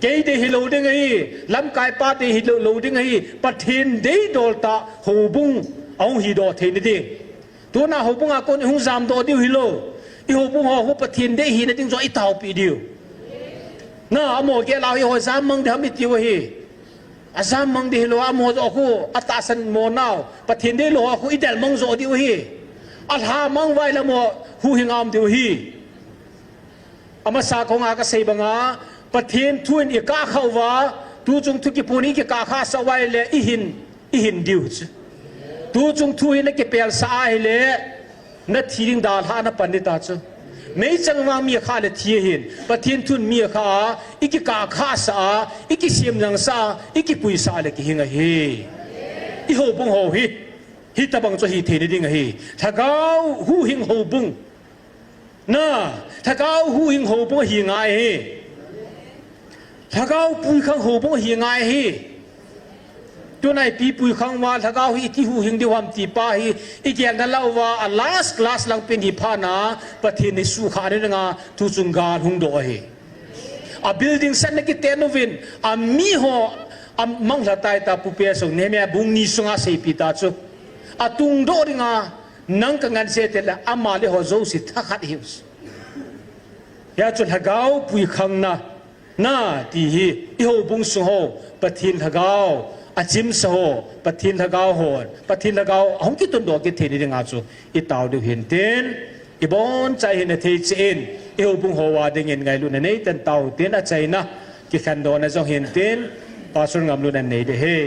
Kei dei hilou ding ahi, lamkai pa dei hilou, lou ding ahi, Pathen deidol tah houbung ahung hidoh theina ding. Tuna houbung a kon i hung jamdoh diu hilou. I houbung ho khu Pathen dei hina ding joh i taopeh diu. Na, amaho gel a hi ho jam mang ding ham i tiu ahi. Ajam mang ding hilou, amaho joh khu atahsan mo nau, Pathen deilou ho khu i del mang joh diu ahi. Alha mang uva ahile amaho huhhing a um diu ahi. Amasa konga ka sei banga, Pathen thu in i kah khah uva, tuchung thu kiphong in i kikah khah sah uva ahile i hin, i hin diu chu. Tuchung thu hi na kipel sah ahile, na thi ding dalha na pan ding ta chu. Meichang vang mi akhah le thi ahin, Pathen thu in mi akhah a, i kikah khah sah a, i kisem jang sah a, i kipui sah le kihing ahi. I houbung ho hi, hitabang chu hi theina ding ahi. Lhagao huhhing houbung. Na, lhagao huhhing houbung ahi ngai ahi. Lhagao puikhang houbung ahi ngai ahi. Tuna ipi puikhang uva, lhagao hi iti huhhing diu ham ti pa hi, i gelna lah uva, a last class lang pen hi phat na, Pathen in suhkhah na dinga, tuchung gal hung doh ahi. A building sat na kiten uvin, a mi ho, a manglha tai ta pu pe sung, Nehemiah bung ni sunga seipeh ta chu. A tungdoh dinga, nang ka nganse te le, ama le ho jouse thakhat hiu. Hia chu lhagao puikhang na, na ti hi, i houbung sung ho, Pathen lhagao, achimsa ho, Pathen lhagao ho, Pathen lhagao, ahung kitundoh kit theina dinga chu, i tao diu hin tin, i bonchai hin a thei cheh in, i houbung ho a dingin ngailutna nei ten tao tin achaina, kikhen dohna jong hintin, Pastor Ngamlun anei ding ahi.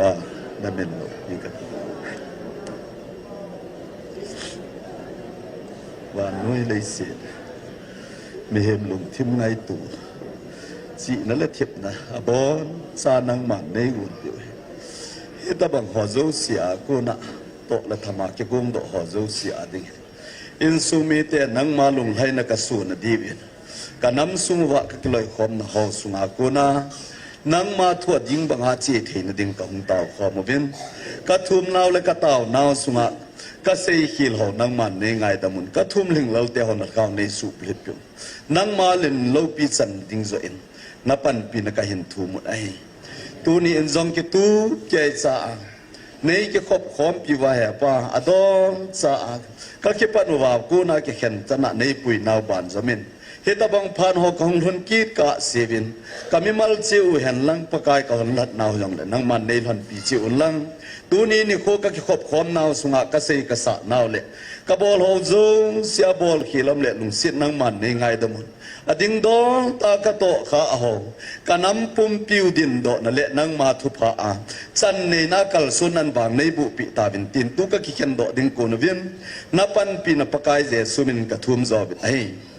Pa, na min loupi kati. Vannoi leiset, mihem lungthim ngaito, chihna le thepna abonchan nangman nei gon diu ahi. Hitabang ho jouse a kona, toh le thama kigong doh ho jouse a ding, insung mite nangma lunglhaina kasona diuvin, kanam sung uva kakiloikhomna ho sunga kona, nangma thu a ding banga che theina ding kahung taokhom uvin, kathumnau le kataonau sunga kaseikhel ho nangman nei ngaidam un, kathum lhinglel te ho nakhao nei suplhit un. Nangma len loupi chan ding joh in, napanpina kahin thum un ahi. Tuni in jong kitup keicha a, nei kikhop khompi uva hepa, adon cha a, kakipat uva kona kikhen chana neipui nau ban jomin, hitobang phat ho kahung lhun kit kahseuvin, kamimal cheh u henlang Pakai kahung lat nau jongle nangman neilhonpi cheh unlang. Tuni nikho kakikhop khom nau sunga kasei kasah nau le kabol ho jouse a bolkhel um le lungset nangman neingaidam un. Adingdong tah a katohkha a ho, kanam pumpiu dingdohna le nangma thupha a chan neina kalson nan vang neibohpeh tauvin tin tu kakikhendoh ding kon uvin, napanpina Pakai Jesu min kathum jouvin ahi.